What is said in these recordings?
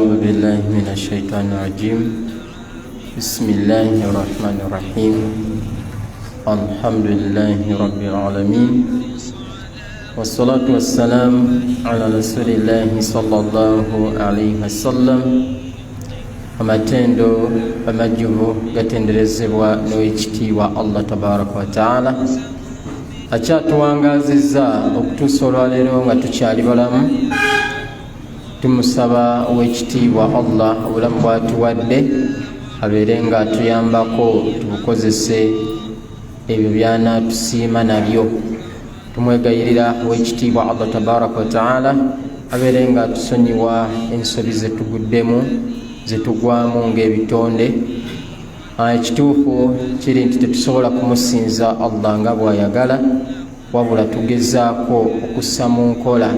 أعوذ بالله من الشيطان الرجيم. بسم الله الرحمن الرحيم. الحمد لله رب العالمين، والصلاة والسلام على رسول الله صلى الله عليه وسلم. Amatendo amajjuvu gatenderezebwa n'Owekitiibwa Allah tabaraka wataala, akyatuwangazizza okutuusa olwaleero nga tukyali balamu. Tumusaba Owekitiibwa Allah obulamu bwatuwadde abeere nga atuyambako tubukozese ebyo byanatusiima nabyo. Tumwegayirira Owekitiibwa Allah tabaraka wataala abeere nga atusonyiwa ensobi zetuguddemu, zetugwamu ng'ebitonde. Ekituufu kiri nti tetusobola kumusinza Allah nga bw'ayagala, wabula tugezaako okussa mu nkola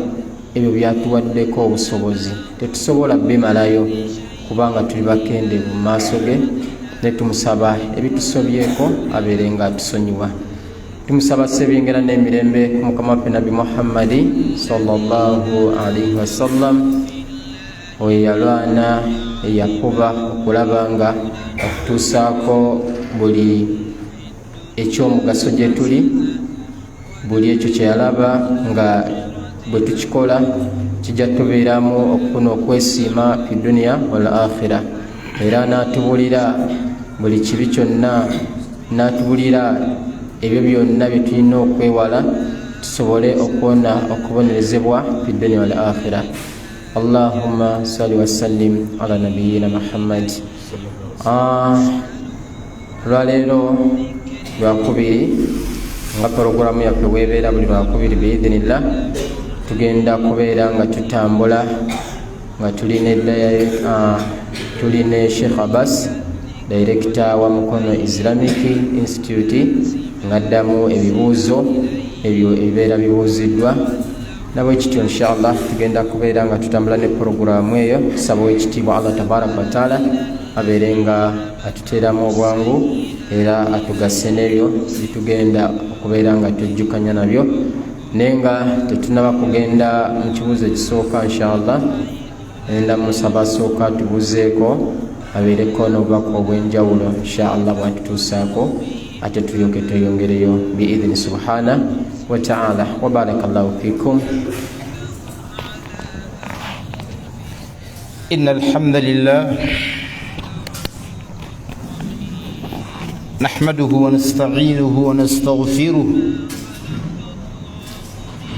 ebyo byatuwaddeko obusobozi. Tetusobola bimalayo kubanga tuli bakendeevu mu maaso ge, ne tumusaba ebitusobyeko abeere nga atusonyiwa. Tumusaba sebyengera n'emirembe ku mukama waffe Nabbi Muhammadi sallallahu alaihi wasallam, oyo yalwana, eyakuba okulaba nga okutuusaako buli ekyomugaso gye tuli, buli ekyo kyeyalaba nga bwe tukikola kijja tubeeramu okufuna okwesiima fi duniya wal akhira, era n'atubulira buli kibi kyonna, n'atubulira ebyo byonna bye tulina okwewala tusobole okuwona okubonerezebwa fi duniya wal akhira. Allahumma salli wasallim ala nabiyina Muhammad. Olwaleero lwakubiri, nga poroguramu yaffe webeera buli lwakubiri, biidhinillah tugenda kubeera nga tutambula nga tuli ne Sheikh Abbas, director wa Mukono Islamic Institute, ng'addamu ebibuuzo ebyo ebibeera bibuuziddwa. Nabwekityo inshallah tugenda kubeera nga tutambula ne puroguramu eyo. Tusaba Owekitiibwa Allah tabaraka wataala abeere nga atuteeramu obwangu era atugase n'ebyo bitugenda okubeera nga twejjukanya nabyo. Naye nga tetunaba kugenda mu kibuuzo ekisooka, inshallah enda musaba asooka tubuzeeko, abeereko n'obubaka obw'enjawulo inshallah bwatutuusaako, ate tulyoke tweyongereyo biidhini subhana wataala. Wabaraka llahu fikum. إن الحمد لله نحمده ونستعينه ونستغفره،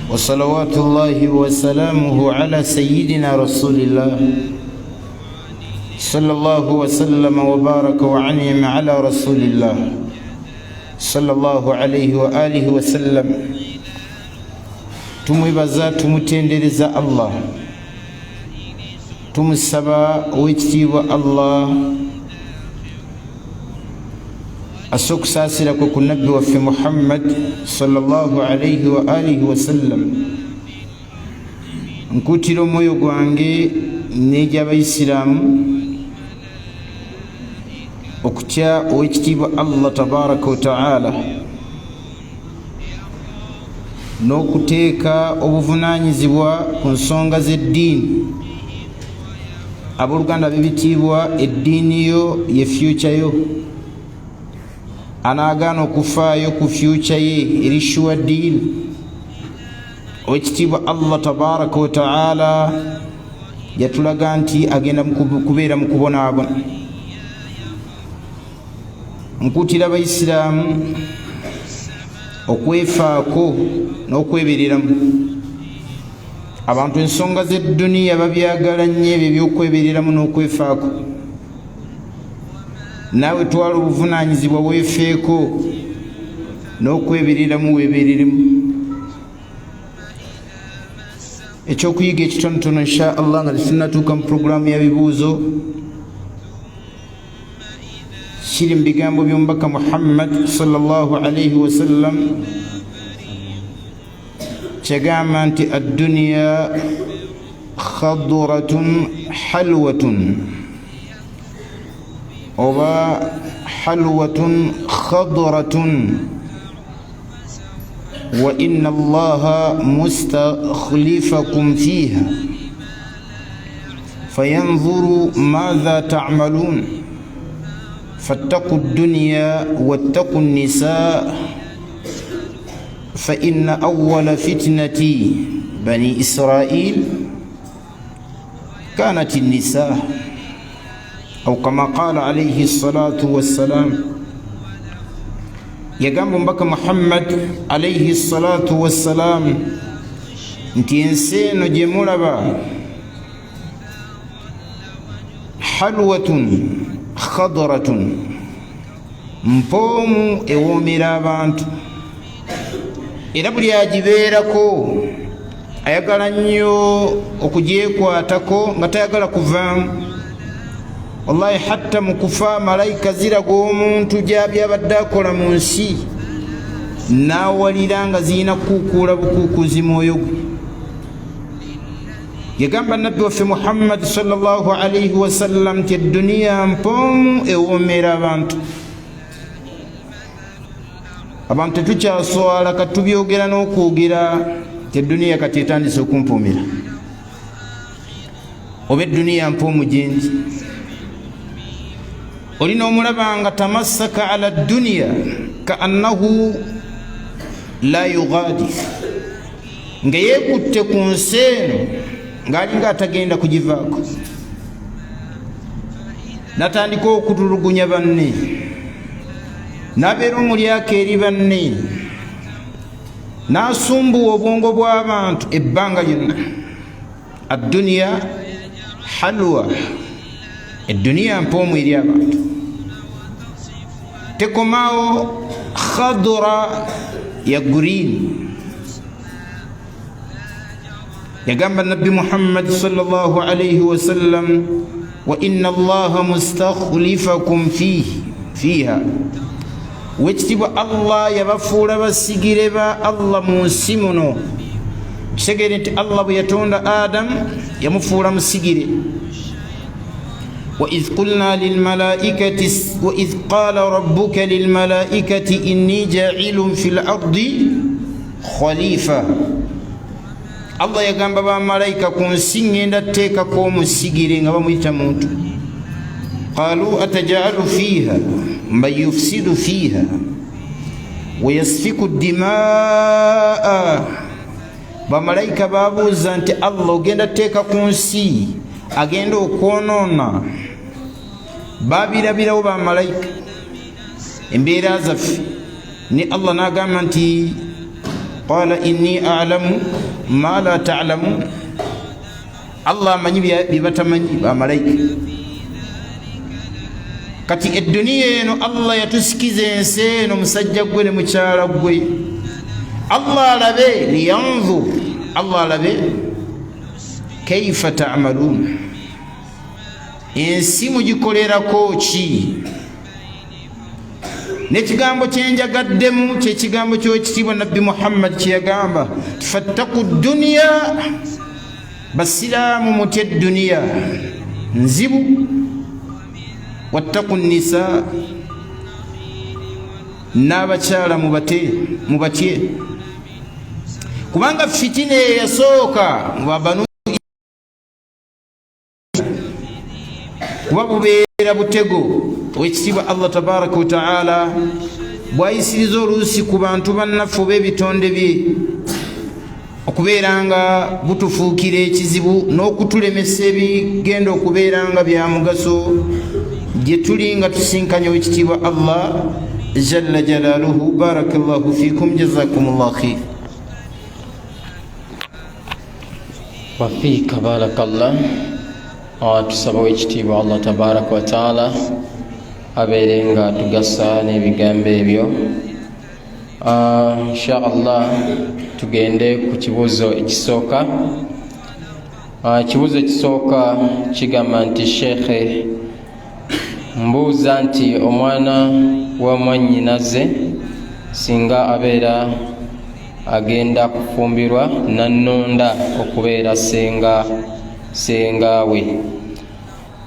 وصلوات الله وسلامه على سيدنا رسول الله صلى الله وسلم وبارك وعنعم على رسول الله صلى الله عليه وآله وسلم. Tumwebaza, tumutendereza Allah, tumusaba Owekitiibwa Allah asse okusaasira kwe ku nabbi waffe Muhammad sallallahu alaihi wa alihi wasallam. Nkuutira omwoyo gwange n'egy'abayisiraamu okutya Owekitiibwa Allah tabaraka wataala n'okuteeka obuvunanyizibwa ku nsonga z'eddiini. Abooluganda b'ebitiibwa, eddiini yo ye fyuca yo. Anaagaana okufaayo ku fyuca ye eri shuwa diini, Owekitiibwa Allah tabaraka wataala yatulaga nti agenda kubeera mu kubonaabona. Nkuutira abayisiraamu okwefaako n'okwebereramu. Abantu ensonga z'edduniya babyagala nnyo, ebyo ebyokwebereramu n'okwefaako. Naawe twala obuvunanyizibwa, weefeeko n'okwebereramu, weebereremu. Ekyokuyiga ekitonotono insha Allah nga tetunatuuka mu puroguramu ya bibuuzo kiri mu bigambo by'omubaka Muhammad sallallahu alaihi wasallam, kyagamba nti adduniya khaduratun halwatun oba halwatun khadratun, wa inna Allaha mustakhlifakum fiha. Fayanzuru madha ta'malun fattaqu dduniya wattaqu nisa fa inna awwala fitnati bani Israil kanat nisa, au kama qala alayhi salatu wassalam. Yagamba omubaka Muhammad alayhi salatu wassalam nti ensi eno gye mulaba halwatun khadratun, mpoomu ewoomera abantu, era buli agibeerako ayagala nnyo okugyekwatako nga tayagala kuvaamu. Wallahi hatta mu kufa malayika ziraga omuntu gyabyabadde akola mu nsi, n'awalira nga zirina kukuukuula bukuukuuzi mwoyo gwe. Yagamba nabbi waffe Muhammadi sallallahu alaihi wasallam nti edduniya mpoomu ewoomera abantu. Abantu tetukyaswala, katubyogera n'okwogera nti edduniya kati etandise okumpuumira, oba edduniya mpoomu gyendi. Olina omulaba nga tamassaka ala dduniya ka annahu la yugadir, nga yeekutte ku nsi eno ng'alinga atagenda kugivaako, natandika okutulugunya banne, n'abeera omulyako eri banne, n'asumbuwa obwongo bw'abantu ebbanga lyonna. Adduniya halwa, edduniya mpoomu eri abantu, tekomaawo khadura ya green. Yagamba nabbi Muhammad sallallahu alaihi wasallam, wa inna allaha mustakhlifakum fiha, wekitiibwa Allah yabafuula basigire ba Allah mu nsi muno. Kitegeere nti Allah bwe yatonda Adamu yamufuula musigire. وإذ قلنا للملائكة وإذ قال ربك للملائكة إني جاعل في الأرض khalifa. Allah yagamba bamalayika ku nsi ŋŋenda tteekako omusigire nga bamuyita muntu. Qalu atajalu fiha man yufsidu fiha wayasfiku dimaa. Bamalayika babuuza nti Allah ogenda tteeka ku nsi agenda okwonoona. Babirabirawo bamalayika embeera zaffe, ne Allah n'agamba nti qala inni alamu ma la talamun. Allah amanyi bye batamanyi bamalayika. Kati edduniya eno Allah yatusikiza ensi eno, musajja gwe ne mukyala gwe. Allah alabe, liyanzur, Allah alabe kaifa tamalun, ensi mugikolerako ki. N'ekigambo kyenjagaddemu kyekigambo ky'ekitiibwa nabbi Muhammad kyeyagamba, fattaku dduniya, basiraamu mutye edduniya nzibu, wattaku nisa, n'abakyala mubatye, kubanga fitina eyasooka mu babanu kuba bubeera butego. Owekitiibwa Allah tabaraka wataala bwayisiriza oluusi ku bantu bannaffe oba ebitonde bye okubeera nga butufuukira ekizibu n'okutulemesa ebigenda okubeera nga bya mugaso gye tuli nga tusinkanye owekitiibwa Allah jalla jalaluhu. Barakallahu fikum, jazakumullah khair. Wafiika barakallah. Tusaba owekitiibwa Allah tabaraka wataala abeere nga tugasa n'ebigambo ebyo. Insha Allah tugende ku kibuuzo ekisooka. Ekibuuzo ekisooka kigamba nti shekhe, mbuuza nti omwana wa mwannyinaze singa abeera agenda kufumbirwa nannonda okubeera senga we,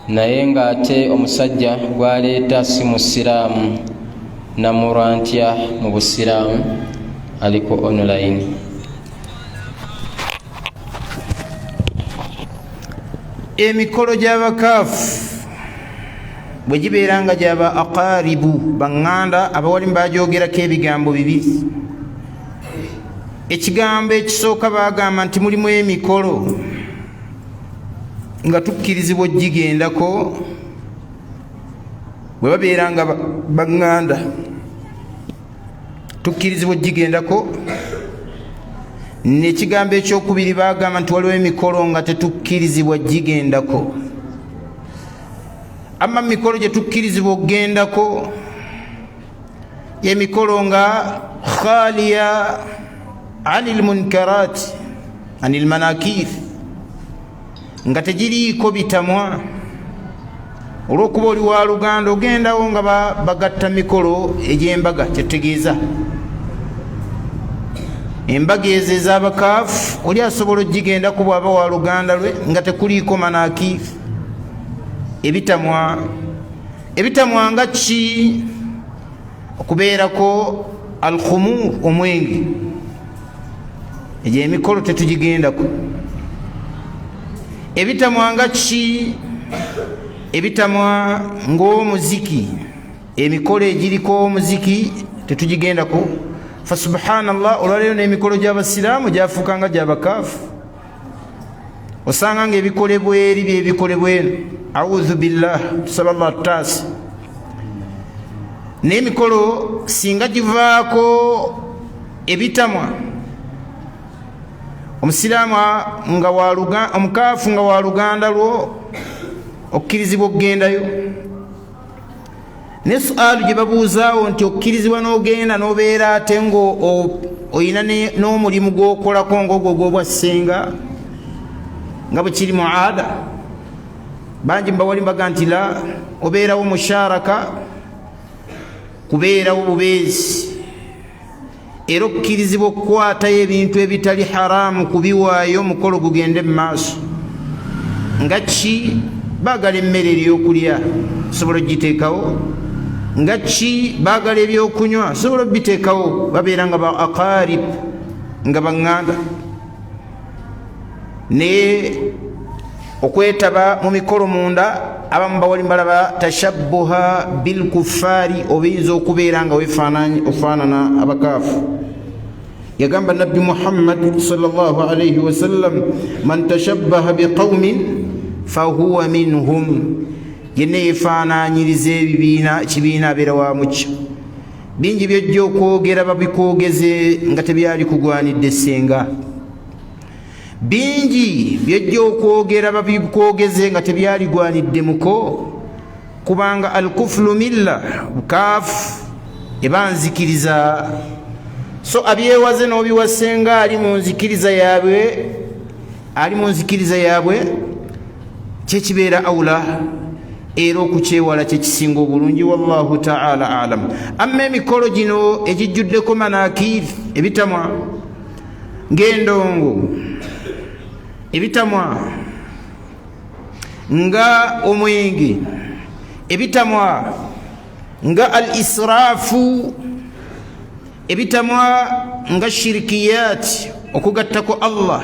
naye ng'ate omusajja gw'aleeta si musiraamu, namulwa ntya mu busiraamu? Aliko online. Emikolo gy'abakaafu bwe gibeera nga gyaba aqaribu, baŋŋanda, abawalimu bagyogerako ebigambo bibiri. Ekigambo ekisooka bagamba nti mulimu emikolo nga tukkirizibwa ogigendako bwe babeera nga baŋŋanda, tukkirizibwa ogigendako. Nekigambo ekyokubiri bagamba nti waliwo emikolo nga tetukkirizibwa gigendako. Amma mikolo gye tukkirizibwa okugendako emikolo nga khaliya ani lmunkarat ani lmanakir, nga tegiriiko bitamwa. Olwokuba oli wa luganda ogendawo nga bagatta mikolo egy'embaga, kyetutegeeza embaga ezo ez'abakaafu, oli asobola ogigendako bw'aba wa luganda lwe nga tekuliiko manakiifu, ebitamwa. Ebitamwa nga ki? Okubeerako alkhumur, omwenge. Egyo emikolo tetugigendako. Ebitamwa nga ki? Ebitamwa ng'omuziki, emikolo egiriko omuziki tetugigendako. Fa subhanallah, olwaleero n'emikolo gy'abasiraamu gyafuuka nga gyabakaafu. Osanga nga ebikolebwa eri byebikolebwa eno. Audhu billah, tusaba Allah tutaasi. N'emikolo singa givaako ebitamwa, omusiraamu nga omukaafu nga wa luganda lwo okkirizibwa okugendayo. Ne sualu gye babuuzaawo nti okkirizibwa n'ogenda n'obeera ate nga olina n'omulimu gw'okolako ng'ogwo gw'obwa ssenga nga bwe kiri mu aada, bangi mubawali mbaga nti la, obeerawo musharaka, kubeerawo bubeezi, era okkirizibwa okukwatayo ebintu ebitali haramu kubiwaayo omukolo gugende mu maaso. Nga ki? Baagala emmere eryokulya, osobola okugiteekawo. Nga ki? Baagala ebyokunywa, osobola okubiteekawo. Babeera nga ba aqarib, nga baŋŋanda. Naye okwetaba mu mikolo munda, abamu bawali balaba tashabbuha bilkuffari, obiyinza okubeera nga ofaanana abakaafu. Yagamba Nabbi Muhammad sallallahu alaihi wasallam, man tashabbaha biqaumin fahuwa minhum, yenna yefaananyiriza ebibiina, kibiina abeera wa mukyo. Bingi byojja okwogera babikwogeze nga tebyali kugwanidde ssenga. Bingi byojja okwogera babikwogeze nga tebyaligwanidde muko, kubanga alkufulu milla, bukaafu eba nzikiriza. So abyewaze n'obiwa ssenga ali mu nzikiriza yaabwe, ali mu nzikiriza yaabwe, kyekibeera aula, era okukyewala kyekisinga obulungi. Wallahu taala alam. Amma emikolo gino egijjuddeko manakir, ebitamwa ng'endongo, ebitamwa nga omwenge, ebitamwa nga al israafu, ebitamwa nga shirikiyat, okugattako Allah,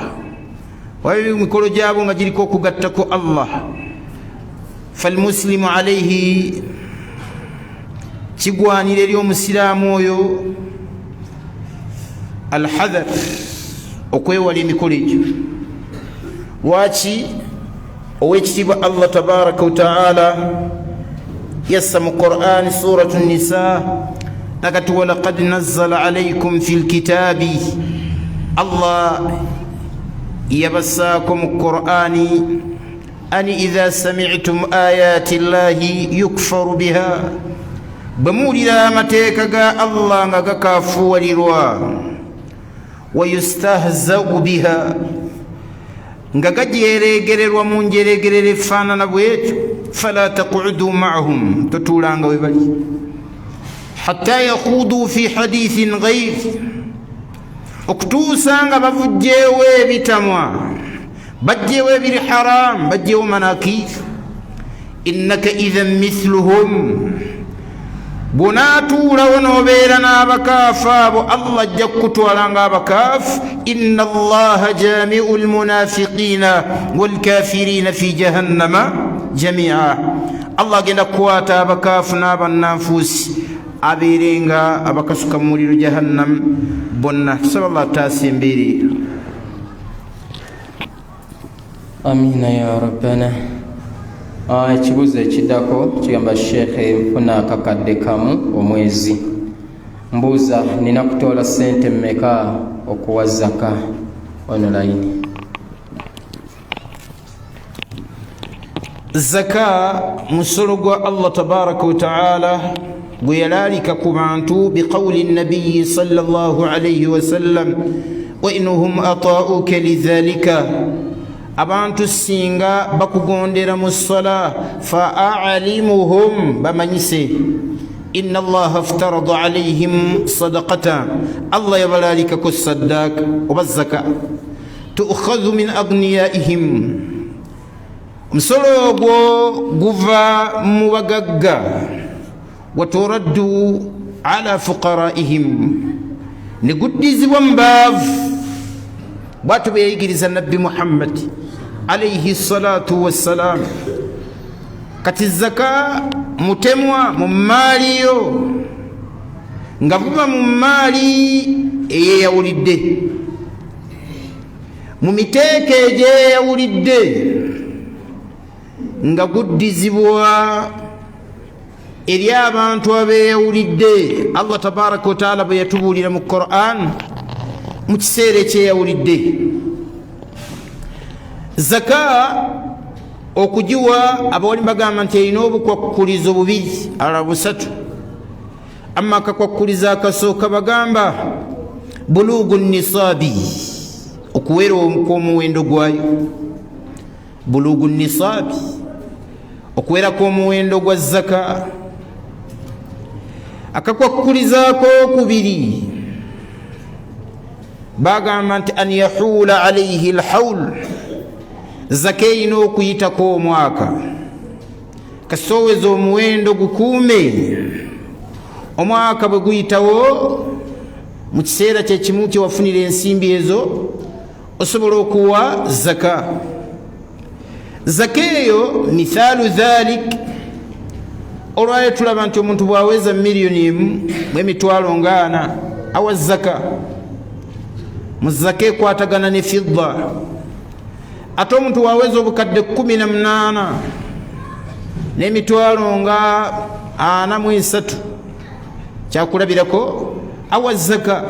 waba emikolo gyabo nga giriko okugattako Allah, falmusilimu alaihi, kigwanira eri omusiraamu oyo alhadhar, okwewala emikolo egyo. Lwaki? Owekitiibwa Allah tabaraka wataala yassa mu Qurani Suratu Nisa nakati, walaqad nazzala alaikum fi lkitaabi, Allah yabassaako mu Qurani, ani idha samitum ayati llahi yukfaru biha, bwe muwulira amateeka ga Allah nga gakafuwalirwa, wayustahzau biha, nga gajeregererwa mu njeregerera efaanana bwetyo, fala taqudu maahum, totuulanga we bali, hatta yakhudu fi hadithin ghair, okutuusa nga bavugjeewo ebitamwa, bajjeewo ebiri haram, bajjeewo manakir. Innaka idhan mithluhum, Bw'onaatuulawo n'obeera n'abakaafu abo, Allah ajja kukutwala ng'abakaafu. Inna Allaha jamiu lmunafiqina walkafirina fi jahannama jamia. Allah agenda kukwata abakaafu n'abannanfuusi abeere nga abakasuka mu muliro jahannam bonna. Tusaba Allah tutaasa embeera eyo. Amina ya rabbana. Ekibuuzo ekiddako kigamba, Sheekhe, nfuna akakadde kamu omwezi, mbuuza nina kutoola ssente mmeka okuwa zaka online? Zaka musolo gwa Allah tabaraka wataala gwe yalaalika ku bantu biqawuli nabiyi sallallahu alaihi wasallam, wa inhum atauka lidhalika, abantu singa bakugondera mu ssala, fa alimuhum, bamanyise, inna Allaha ftarada alaihim sadaqata, Allah yabalaalikako saddaaka oba zaka, tukhadhu min agniyaihim, omusolo ogwo guva mu bagagga, waturaddu ala fuqaraihim, ne guddizibwa mu baavu. Bwatyo bwe yayigiriza Nabbi Muhammad alaihi salatu wassalam. Kati zaka mutemwa mu maali yo, nga buba mu maali eyeyawulidde, mu miteeko egyeyawulidde, nga guddizibwa eri abantu abeeyawulidde. Allah tabaraka wataala bwe yatubuulira mu Quran mu kiseera ekyeyawulidde, zaka okugiwa abawali bagamba nti erina obukwakkulizo bubiri, alala busatu. Amma akakwakkulizo akasooka bagamba buluugu nisaabi, okuwera kw'omuwendo gwayo. Buluugu nisaabi, okuwera kw'omuwendo gwa zaka. Akakwakkulizaako okubiri bagamba nti an yahuula alaihi lhaul, zaka erina okuyitako omwaka. Kasoweza omuwendo gukuume omwaka bwe guyitawo, mu kiseera kyekimu kyewafunira ensimbi ezo osobola okuwa zaka. Zaka eyo mithaalu dhalik, olwayo tulaba nti omuntu bwaweza miliyoni emu mu emitwalo nga ana awa zaka. Mu zaka ekwatagana ne fidda. Ate omuntu waweza obukadde 18 n'emitwalo nga 43, kyakulabirako, awa zaka.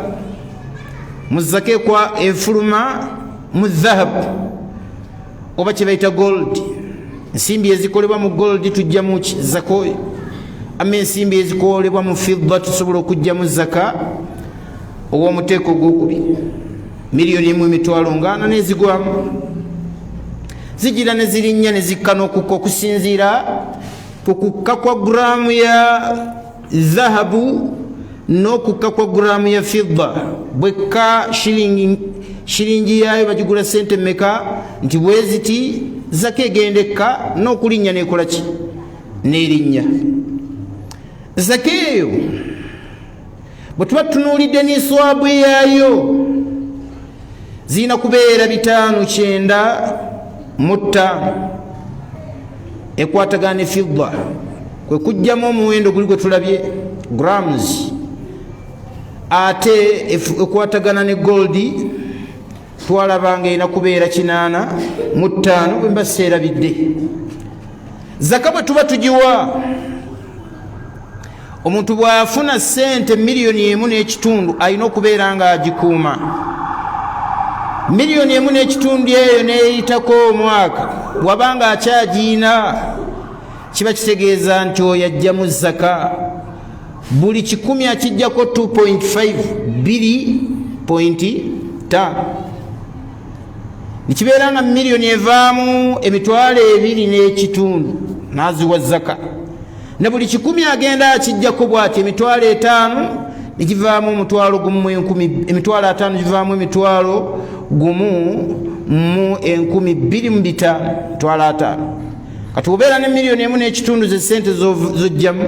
Mu zaka ekwa efuluma mu dhahabu oba kyebayita gold, ensimbi ezikolebwa mu gold tujjamu zaka oyo. Ama ensimbi ezikolebwa mu fidda tusobola okugjamu zaka ow'omuteeko ogwokubiri, miliyoni emu emitwalo nga ana, nezigwamu zigira ne zirinnya ne zikka n'okukka okusinziira ku kukka kwa guraamu ya zahabu n'okukka kwa guraamu ya fidda. Bwekka shiringi yaayo bagigula sente mmeka, nti bweziti zaka egenda ekka n'okulinnya nekola ki, n'erinnya zaka eyo. Bwe tuba tutunuulidde niswabu yaayo, zirina kubeera 595, ekwatagana ne fidda, kwe kujjamu omuwendo guli gwe tulabye grams. Ate ekwatagana ne goldi twalabanga erina kubeera 85, bwe mba seerabidde. Zaka bwe tuba tugiwa omuntu bw'afuna ssente miliyoni emu n'ekitundu, alina okubeera ng'agikuuma miliyoni emu n'ekitundu eyo n'eyitako omwaka, waba nga akyagiina, kiba kitegeeza nti oyo ajjamu zaka. Buli 100 akijjako 2.5, 2.5, nekibeera nga miliyoni evaamu emitwalo 2 n'ekitundu, n'aziwa zaka. Ne buli 100 agenda akijjako bwati emitwalo 5, negivaamu omutwalo gumu mu enkumi, emitwalo 50 givaamu 1,205, 500,000. Kati obeera ne miliyoni emu n'ekitundu, ze sente zojjamu.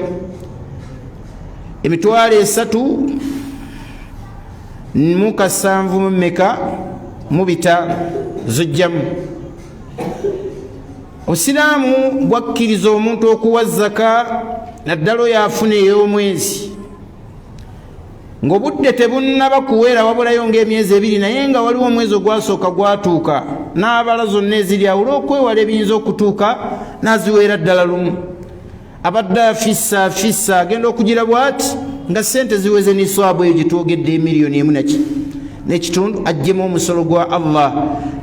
37 mu meka mu 5 zojjamu. Obusiraamu bwakkiriza omuntu okuwa zaka, naddala oyo afuna ey'omwezi ng'obudde tebunnaba kuwera, wabulayo ng'emyezi 2, naye nga waliwo omwezi ogwasooka gwatuuka n'abala zonna eziri awo, olw'okwewala ebiyinza okutuuka n'aziweera ddala lumu. Abadde afissa afissa, agenda okugira bw'ati nga ssente ziweze niswabu eyo gye twogedde, emiliyoni emu naki n'ekitundu, aggyemu omusolo gwa Allah.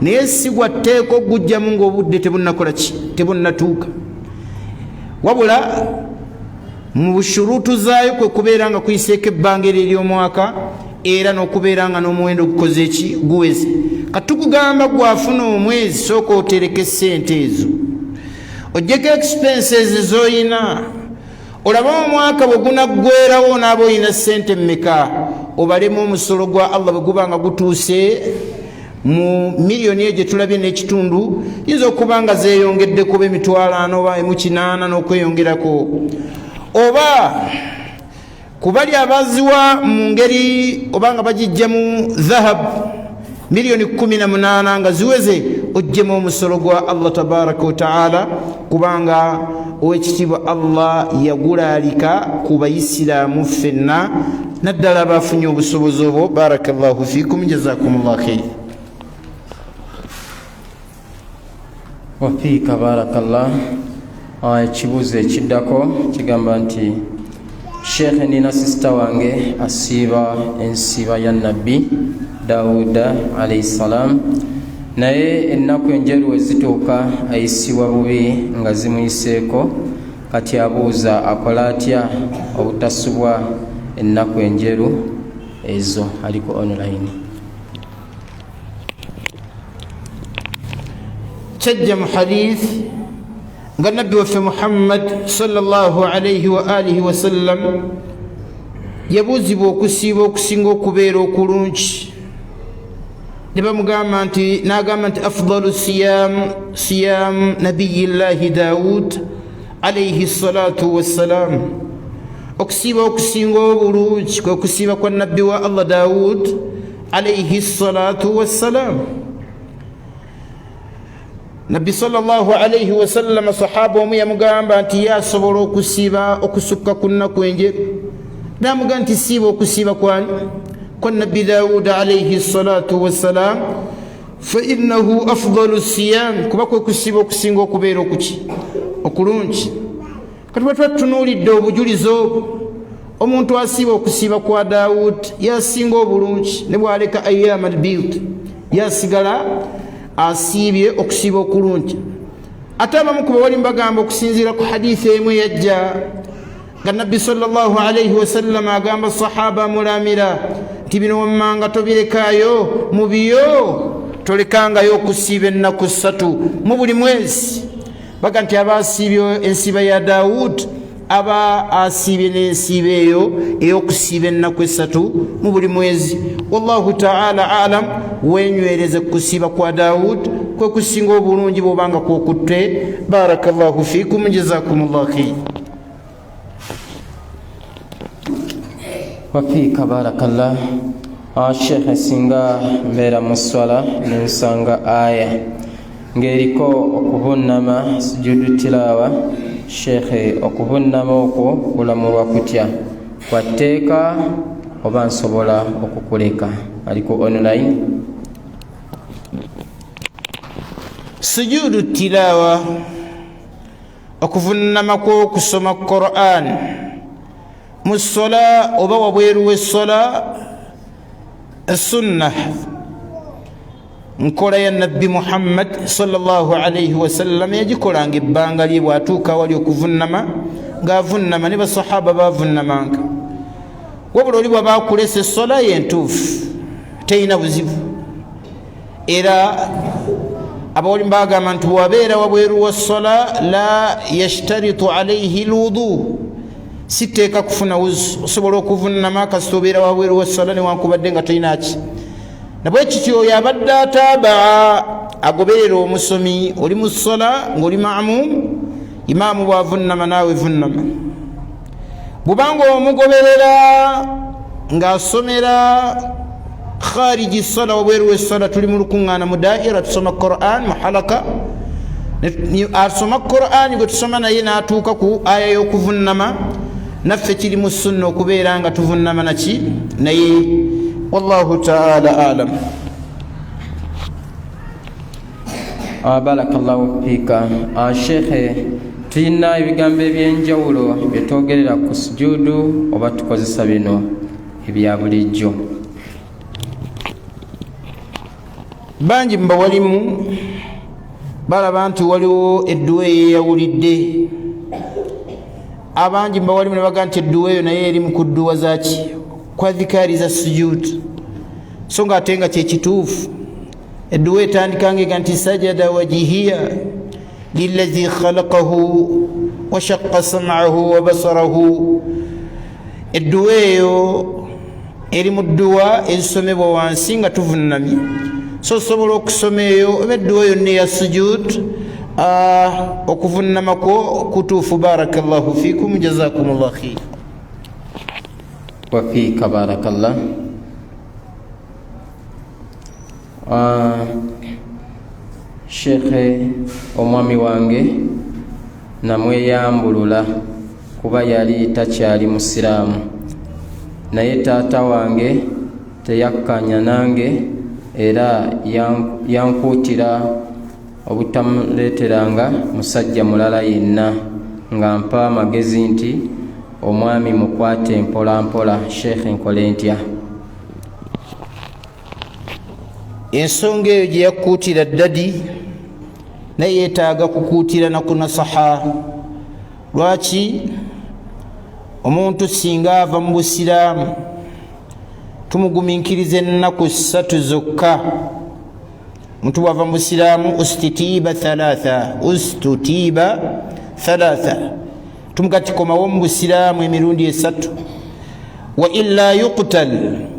Naye si gwa tteeka ogujjamu ng'obudde tebunnakola ki, tebunnatuuka, wabula mu bushuruutu zaayo kwe kubeera nga kuyiseeko ebbanga eryo ery'omwaka, era n'okubeera nga n'omuwendo gukoze eki, guweze. Katukugamba gwafuna omwezi, sooka otereke ssente ezo, ojjeko expenses z'oyina, olabe omwaka bwe gunaggwerawo onaaba oyina ssente mmeka, obalemu omusolo gwa Allah. Bwe guba nga gutuuse mu miliyoni eyo gye tulabye n'ekitundu, yinza okuba nga zeeyongedde kuba 400 oba 800 n'okweyongerako, oba kubali abaziwa mu ngeri oba nga bagijja mu dhahabu, miliyoni 18 nga ziweze, ojjemu omusolo gwa Allah tabaraka wataala, kubanga owekitiibwa Allah yagulaalika ku bayisiraamu ffenna, naddala bafunye obusobozi obwo. Barakallahu fikum, jazakumullah khair. Wafiika barakallah. Ekibuuzo ekiddako kigamba nti, Sheekhe, nina sisita wange asiiba ensiiba ya Nabbi Dawuda alaihi salam, naye ennaku enjeru we zituuka ayisibwa bubi nga zimuyiseeko. Kati abuuza akola atya obutasubwa ennaku enjeru ezo. Aliko online. Kyajja mu hadith nga nabbi waffe Muhammad sallallahu alaihi wa alihi wasallam yabuuzibwa okusiiba okusinga okubeera okulungi, ne bamugamba nti, n'agamba nti afdalu siyam siyam nabiyillahi Daud alaihi salatu wassalam, okusiiba okusinga obulungi kwe kusiiba kwa nabbi wa Allah Daud alaihi salatu wassalam. Nabbi sallallahu alaihi wasallama, sahaba omu yamugamba nti ye asobola okusiiba okusukka ku nnaku enjeru, namugamba nti siiba okusiiba kwani kwa nabbi Dawuda alaihi salatu wassalam, fa innahu afdalu siyam, kuba kwe kusiiba okusinga okubeera okuki okulungi. Kati bwe tuba tutunuulidde obujulizi obwo, omuntu asiiba okusiiba kwa Dawud yasinga obulungi, ne bwaleka ayama albid yasigala asiibye okusiiba okulungi. Ate abamu ku bawali mbagamba okusinziira ku hadithi emu eyajja nga nabbi sallallahu alaihi wasallama agamba sahaba amulamira nti bino wammanga tobirekaayo, mu byo tolekangayo okusiiba ennaku 3 mu buli mwezi. Baga nti aba asiibye ensiiba ya Dawud, aba asiibye n'ensiiba eyo ey'okusiiba ennaku 3 mu buli mwezi. Wallahu taala alam. Wenywereze kusiiba kwa Dawud, kwe kusinga obulungi bwobanga kwokutte. Barakallahu fikum, jazakumullah khair. Wafiika barakallah. Shekhe, singa mbeera mu swala nensanga aya ng'eriko okuvunnama sujudu tilaawa, shekhe, okuvunnama okwo kulamulwa kutya? Kwa tteeka oba nsobola okukuleka? Aliko online. Sujudu tilaawa, okuvunnama kw'okusoma Quran mu sola oba wabweru w'essola, sunna, nkola ya nabbi Muhammad sallallahu alaihi wasallam, yagikolanga ebbanga lye. Bwatuuka awali okuvunnama ng'avunnama, ne basahaba bavunnamanga. Wabula oli bwaba akulesa essola ye entuufu, terina buzibu. Era abawalimu bagamba nti bwabeera wabweru wa sola, la yashtaritu alaihi lwudu, si tteeka kufuna wuzu, osobola okuvunnama kasita obeera wabweru wa sola newankubadde nga tolinaki. Nabwe kityo oyo abadde atabaa, agoberera omusomi, oli mu sola ng'oli mamum, imaamu bwavunnama naawe vunnama. Bwobanga omugoberera ng'asomera khariji sala, wabweru wesala, tuli mu lukuŋŋaana mu daira tusoma Quran mu halaka, asoma Quran gwe tusoma naye n'atuuka ku aya y'okuvunnama, naffe kiri mu sunna okubeera nga tuvunnama naki naye. Wallahu taala alam. Barakallahu fiika. Shekhe, tulina ebigambo ebyenjawulo byetwogerera ku sujudu oba tukozesa bino ebya bulijjo? Bangi mubawalimu balaba nti waliwo edduwa eyeyawulidde. Abangi mubawalimu nebaga nti edduwa eyo naye eri mu kudduwa zaki kwa dhikaari za sujud, so nga ate nga kyekituufu. Edduwa etandika ngega nti sajada wajihiya lilazi khalaqahu washaqqa sam'ahu wa basarahu. Edduwa eyo eri mu dduwa ezisomebwa wansi nga tuvunamye, so osobola okusoma eyo oba edduwa yonna eya sujud, okuvunamako kutuufu. Barakallahu fikum, jazakumullah khair. Wafiika barakallah. Shekhe, omwami wange namweyambulula kuba yali takyali musiraamu, naye taata wange teyakkanya nange era yankuutira obutamuleeteranga musajja mulala yenna, nga mpa amagezi nti omwami mukwate mpola mpola. Shekhe, nkole ntya? Ensonga eyo gye yakuutira ddadi naye yeetaaga kukuutira na kunasaha. Lwaki omuntu singa ava mu busiraamu tumugumiikiriza ennaku 3 zokka? Omuntu bwava mu busiraamu ustitiiba thalatha, ustutiiba thalatha, tumugati komawo mu busiraamu emirundi 3, wa illa yuqtal.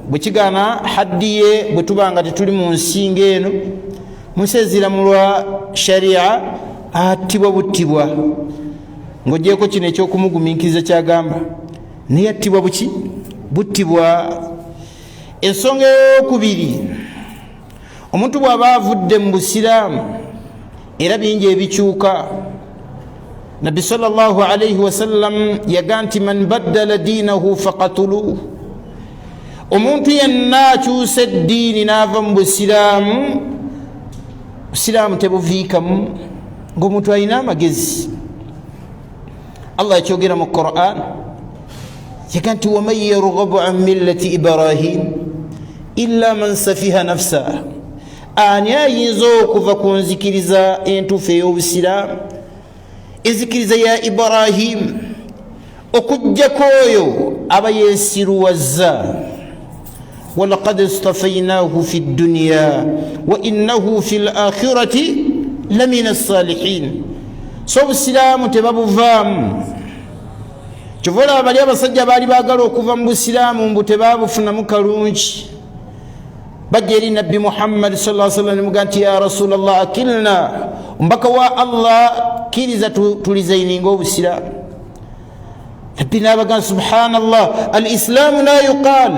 Bwe kigaana haddi ye, bwe tuba nga tetuli mu nsi ng'eno, mu nsi eziramulwa sharia, attibwa buttibwa. Ng'ogyeko kino ekyokumugumiikiriza kyagamba, naye attibwa buki buttibwa. Ensonga eyokubiri, omuntu bw'aba avudde mu busiraamu era bingi ebikyuka. Nabbi sallallahu alaihi wasallam yaga nti man baddala diinahu faqatuluhu, omuntu yenna akyusa eddiini n'ava mu busiraamu, busiraamu tebuviikamu ng'omuntu alina amagezi. Allah yakyogera mu Quran, yaga nti waman yarghabu an millati Ibrahim illa man safiha nafsa, ani ayinza okuva ku nzikiriza entuufu ey'obusiraamu, enzikiriza ya Ibrahim, okujjako oyo aba yeesiruwazza. Walaqad istafainahu fi dduniya wa innahu fi lakhirati lamina salihin. So obusiraamu tebabuvaamu. Kyova olaba bali abasajja baali baagala okuva mu busiraamu mbu tebabufunamu kalungi, bajja eri Nabbi Muhammadi sa sallam nemuga nti ya Rasulallah, akilna, omubaka wa Allah, kkiriza tulizayininga obusiraamu. Nabbi n'abagamba subhanallah, al islaamu la yuqal,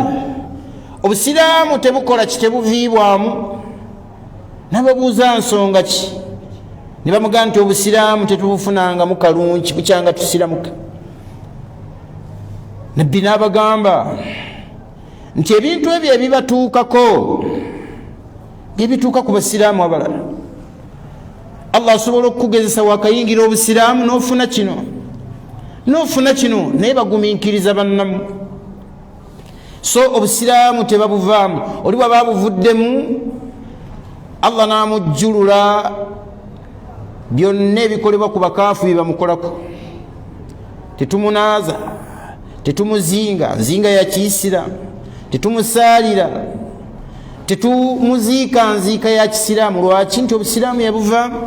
obusiraamu tebukola ki, tebuviibwamu. Nababuuza nsonga ki, ne bamugamba nti obusiraamu tetubufunangamu kalungi bukyanga tusiramuka. Nabbi n'abagamba nti ebintu ebyo ebibatuukako byebituuka ku basiraamu abalala. Allah asobola okukugezesa wakayingira obusiraamu n'ofuna kino n'ofuna kino, naye bagumiikiriza bannamu. So obusiraamu tebabuvaamu. Oli bwaba buvuddemu, Allah n'amujjulula byonna ebikolebwa ku bakaafu bye bamukolako. Tetumunaaza, tetumuzinga nzinga ya kiisiraamu, tetumusaalira, tetumuziika nziika ya kisiraamu. Lwaki? Nti obusiraamu yabuvaamu.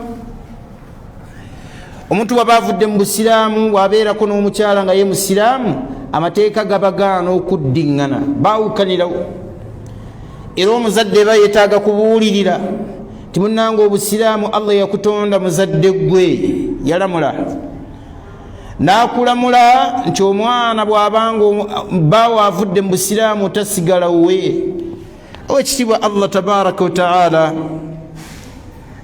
Omuntu bwaba avudde mu busiraamu, bwabeerako n'omukyala nga ye musiraamu, amateeka gabagaana okuddiŋŋana, baawukanirawo. Era omuzadde eba yeetaaga kubuulirira ti munnanga obusiraamu Allah yakutonda muzadde gwe yalamula. N'akulamula nti omwana bw'abanga bbaawo avudde mu busiraamu tasigala wuwe. Owekitiibwa Allah tabaraka wataala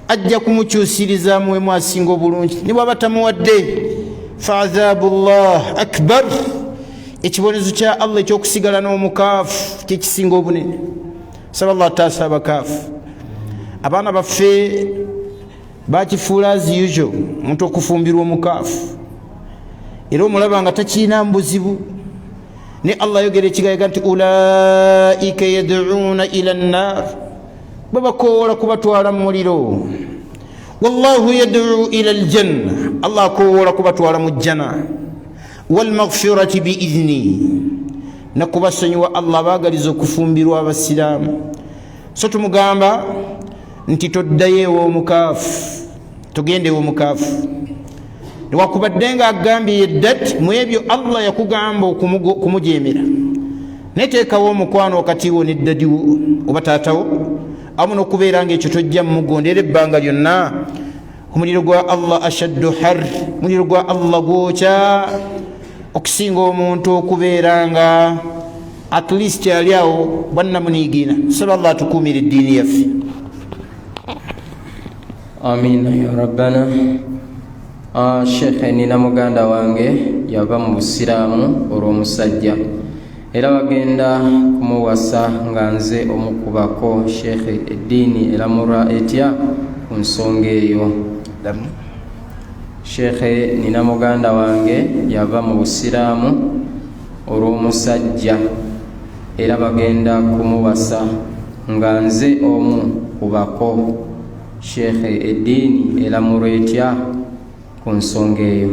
ajja kumukyusiriza muwemu asinga obulungi, ne bwaba tamuwadde faadhabu llah akbar, ekibonezo kya Allah ekyokusigala n'omukaafu kyekisinga obunene. Saba Allah ataasa abakaafu. Abaana baffe bakifuula as usual omuntu okufumbirwa omukaafu, era omulaba nga takirina buzibu. Ne Allah ayogera ekigayaga nti ulaika yaduuna ila nnar, babakowoola kubatwala mu muliro. Wallahu yaduu ila aljanna, Allah akowoola kubatwala mu jjana walmaghfirati biidhni, nakubasonyiwa. Allah abaagaliza okufumbirwa abasiraamu. So tumugamba nti toddayo ew'omukaafu, togenda ew'omukaafu, newakubadde nga agambye yeddat mu ebyo Allah yakugamba okumujemera, naye teekawo omukwano wakati wo neddadiwo oba taatawo, awamu n'okubeera nga ekyo tojja mumugondera ebbanga lyonna. Omuliro gwa Allah ashaddu har, omuliro gwa Allah gwokya okusinga omuntu okubeera nga at least ali awo bwannamunigiina. Saba Allah atukuumira eddiini yaffe. Amina ya rabbana. Shekhe, nina muganda wange yava mu busiraamu olw'omusajja, era bagenda kumuwasa nga nze omukubako. Shekhe, eddiini eramulwa etya ku nsonga eyo? Shekhe, nina muganda wange yava mu busiraamu olw'omusajja, era bagenda kumuwasa nga nze omu kubako. Shekhe, eddiini eramulwa etya ku nsonga eyo?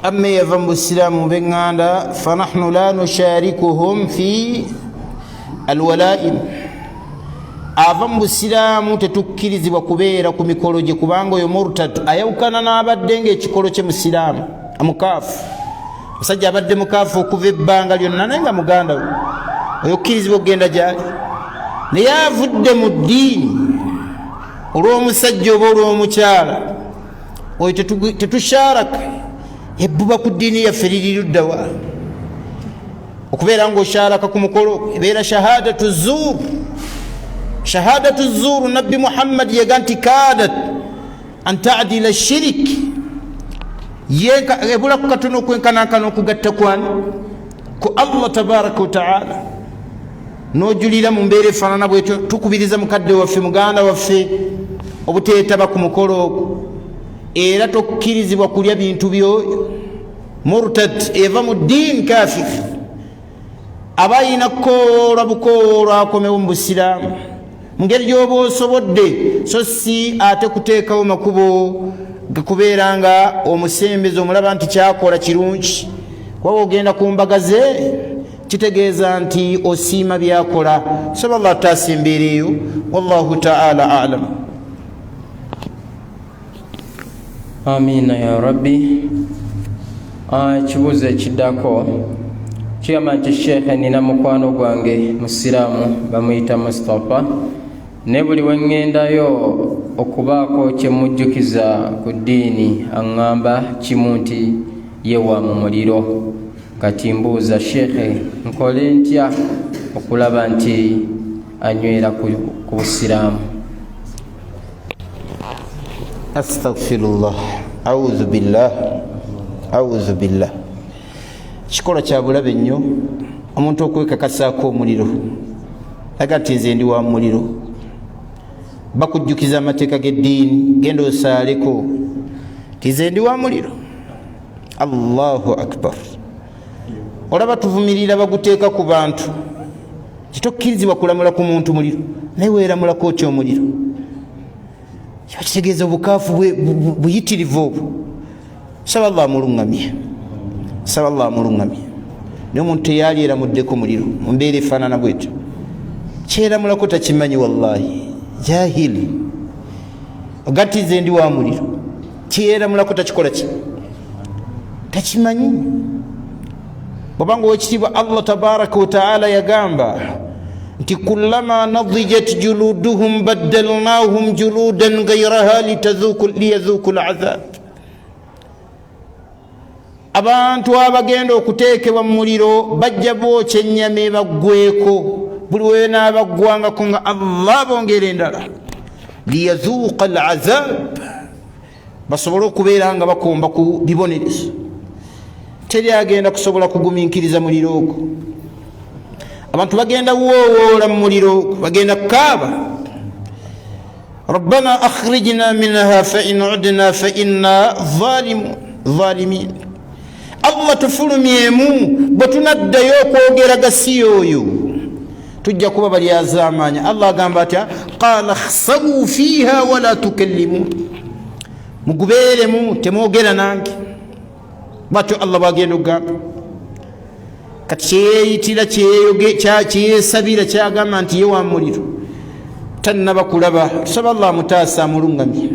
Amma yava mu busiraamu beŋŋanda, fanahnu la nusharikuhum fi alwalaim. Ava mu busiraamu tetukkirizibwa kubeera ku mikolo gye, kubanga oyo murtad ayawukana n'abadde nga ekikolo kye musiraamu mukaafu. Musajja abadde mukaafu okuva ebbanga lyonna, naye nga muganda we oyo okkirizibwa okugenda gyali, naye avudde mu ddiini olw'omusajja oba olw'omukyala, oyo tetusharaka. Ebbuba ku ddiini yaffe liri luddawa? Okubeera nga osharaka ku mukolo ebeera shahadatu zuur. Shahadatu zuur, Nabbi Muhammad yega nti kadat an tadila shirik, ebulaku katono okwenkanankana okugatta kwani ku Allah tabaraka wataala, nojulira mu mbeera efaanana bwetyo. Tukubiriza mukadde waffe, muganda waffe, obuteetaba ku mukolo ogwo, era tokkirizibwa kulya bintu byoyo murtad eva mu ddiini kafir. Aba ayina kukowoolwa bukowoolwa akomewo mu busiraamu mu ngeri gy'oba osobodde, so si ate kuteekawo makubo gakubeera nga omusembeza omulaba nti kyakola kirungi. Kuba ogenda ku mbaga ze kitegeeza nti osiima byakola. Saba Allah ataasa embeera eyo. Wallahu taala alam. Amiina ya rabbi. Ekibuuzo ekiddako kigamba nti sheekhe, nina mukwano gwange musiraamu bamuyita Mustapha, naye buli we ŋŋendayo okubaako kye mujjukiza ku ddiini aŋŋamba kimu nti ye wa mu muliro. Kati mbuuza sheekhe, nkole ntya okulaba nti anywera ku busiraamu? Astaghfirullah, audhu billah, audhu billah. Kikolwa kya bulabe nnyo omuntu okwekakasaako omuliro, aga nti nze ndi wa muliro. Bakujjukiza amateeka g'eddiini, genda osaaleko, ti nze ndi wa muliro. Allahu akbar. Olaba tuvumirira baguteeka ku bantu, kitokkirizibwa kulamula ku muntu muliro, naye weeramulako otya omuliro? Kiba kitegeeza obukaafu buyitirivu obwo. Saba Allah amuluŋŋamye, saba Allah amuluŋŋamye. Naye omuntu teyali eramuddeko muliro mu mbeera efaanana bwetyo, kyeramulako takimanyi. Wallahi jahili. Ogati nze ndi wa muliro, kyeyeramulako takikola ki takimanyi. Bwabanga owekitiibwa Allah tabaraka wataala yagamba nti kullama nadijat juluduhum baddalnahum juludan gairaha liyadhuku lazab. Abantu abagenda okuteekebwa mu muliro bajja bookya ennyama ebaggweko, buli wenaabaggwangako nga Allah bongera endala, liyazuuqa alazab, basobole okubeera nga bakomba ku bibonerezo. Teri agenda kusobola kugumiikiriza muliro ogwo. Abantu bagenda woowoola mu muliro ogwo, bagenda kukaaba, rabbana akhrijna minha fain udna fainna zalimin. Allah tufulumyemu, bwe tunaddayo okwogera gasiya oyo tujja kuba balyazaamaanya. Allah agamba atya? Qala khsabu fiha wala tukallimun, mugubeeremu, temwogera nange. Bwatyo Allah bwagenda okugamba. Kati kyeyeyitira, kyeyesabira, kyagamba nti ye wa muliro, tannaba kulaba. Tusaba Allah amutaasa, amulungamye,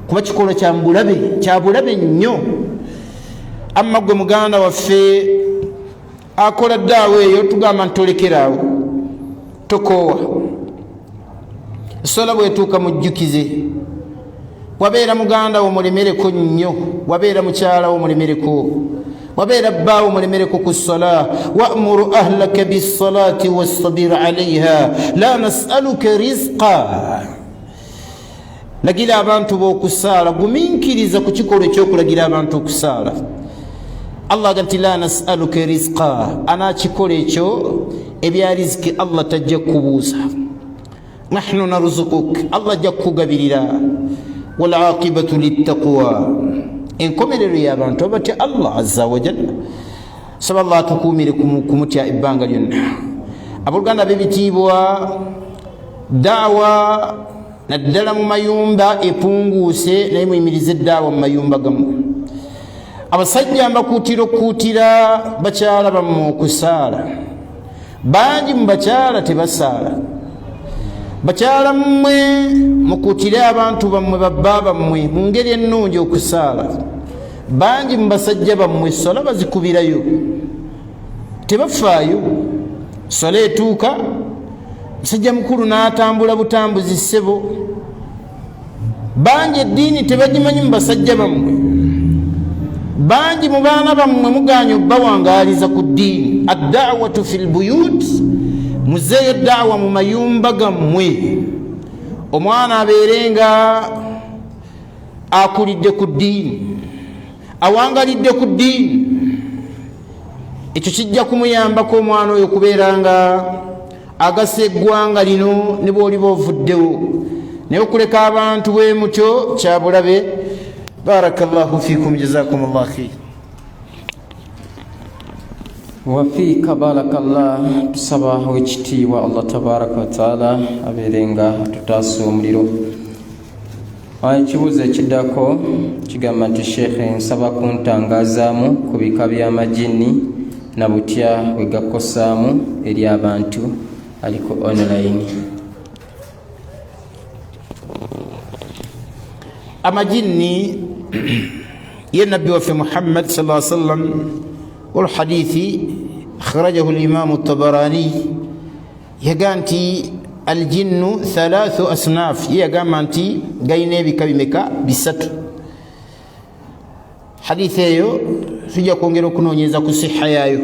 kuba kikolwa kyabulabe, kyabulabe nnyo. Amma gwe muganda waffe akola ddaawa eyo, tugamba nti tolekeraawo, tokoowa. Esola bwetuuka mujjukize. Wabeera muganda wo mulemereko nnyo, wabeera mukyala wo mulemereko, wabeera bbaawo mulemereko ku sala. Wamuru ahlaka bisalati wastabir alaiha la nasaluka rizqa. Lagira abantu b'okusaala, guminkiriza ku kikolwa ekyokulagira abantu okusaala. Allah aga nti la nasaluka rizqa, anakikola ekyo ebya riziki Allah tajja kukubuuza. Nahnu narzukuk, Allah ajja kukugabirira. Walaqibatu littaqwa, enkomerero y'abantu abatya Allah azza wajalla. Saba Allah atukuumire kumutya ebbanga lyonna. Abooluganda ab'ebitiibwa, daawa naddala mu mayumba epunguuse, naye muyimirize eddaawa mu mayumba gammwe. Abasajja mbakuutira okukuutira bakyala bammwe okusaala. Bangi mu bakyala tebasaala. Bakyala mmwe mukuutire abantu bammwe, babba bammwe mu ngeri ennungi okusaala. Bangi mu basajja bammwe sola bazikubirayo, tebafaayo. Sola etuuka, musajja mukulu n'atambula butambuzi. Ssebo, bangi eddiini tebagimanyi mu basajja bammwe. Bangi mu baana bammwe muganya obbawangaaliza ku ddiini. Addawatu fi lbuyut, muzeeyo daawa mu mayumba gammwe, omwana abeere nga akulidde ku ddiini, awangalidde ku ddiini. Ekyo kijja kumuyambako omwana oyo okubeera nga agasa eggwanga lino ne bwoliba ovuddewo. Naye okuleka abantu bwe mutyo kyabulabe. Barakallahu fikum, jazakum llah khair. Wafiika barakallah. Tusaba owekitiibwa Allah tabaraka wataala abeere nga tutaasa omuliro. Ekibuuzo ekiddako kigamba nti, Sheekhe, nsaba kuntangazaamu ku bika by'amajinni na butya bwe gakosaamu eri abantu. Aliko online. Amajinni, ye nabbi waffe Muhammad sa sallam, olhadithi akhrajahu limamu Tabarani, yaga nti aljinnu thalathu asnaf. Ye yagamba nti galina ebika bimeka? Bisatu. Hadithi eyo tujja kwongera okunoonyeza ku siha yaayo.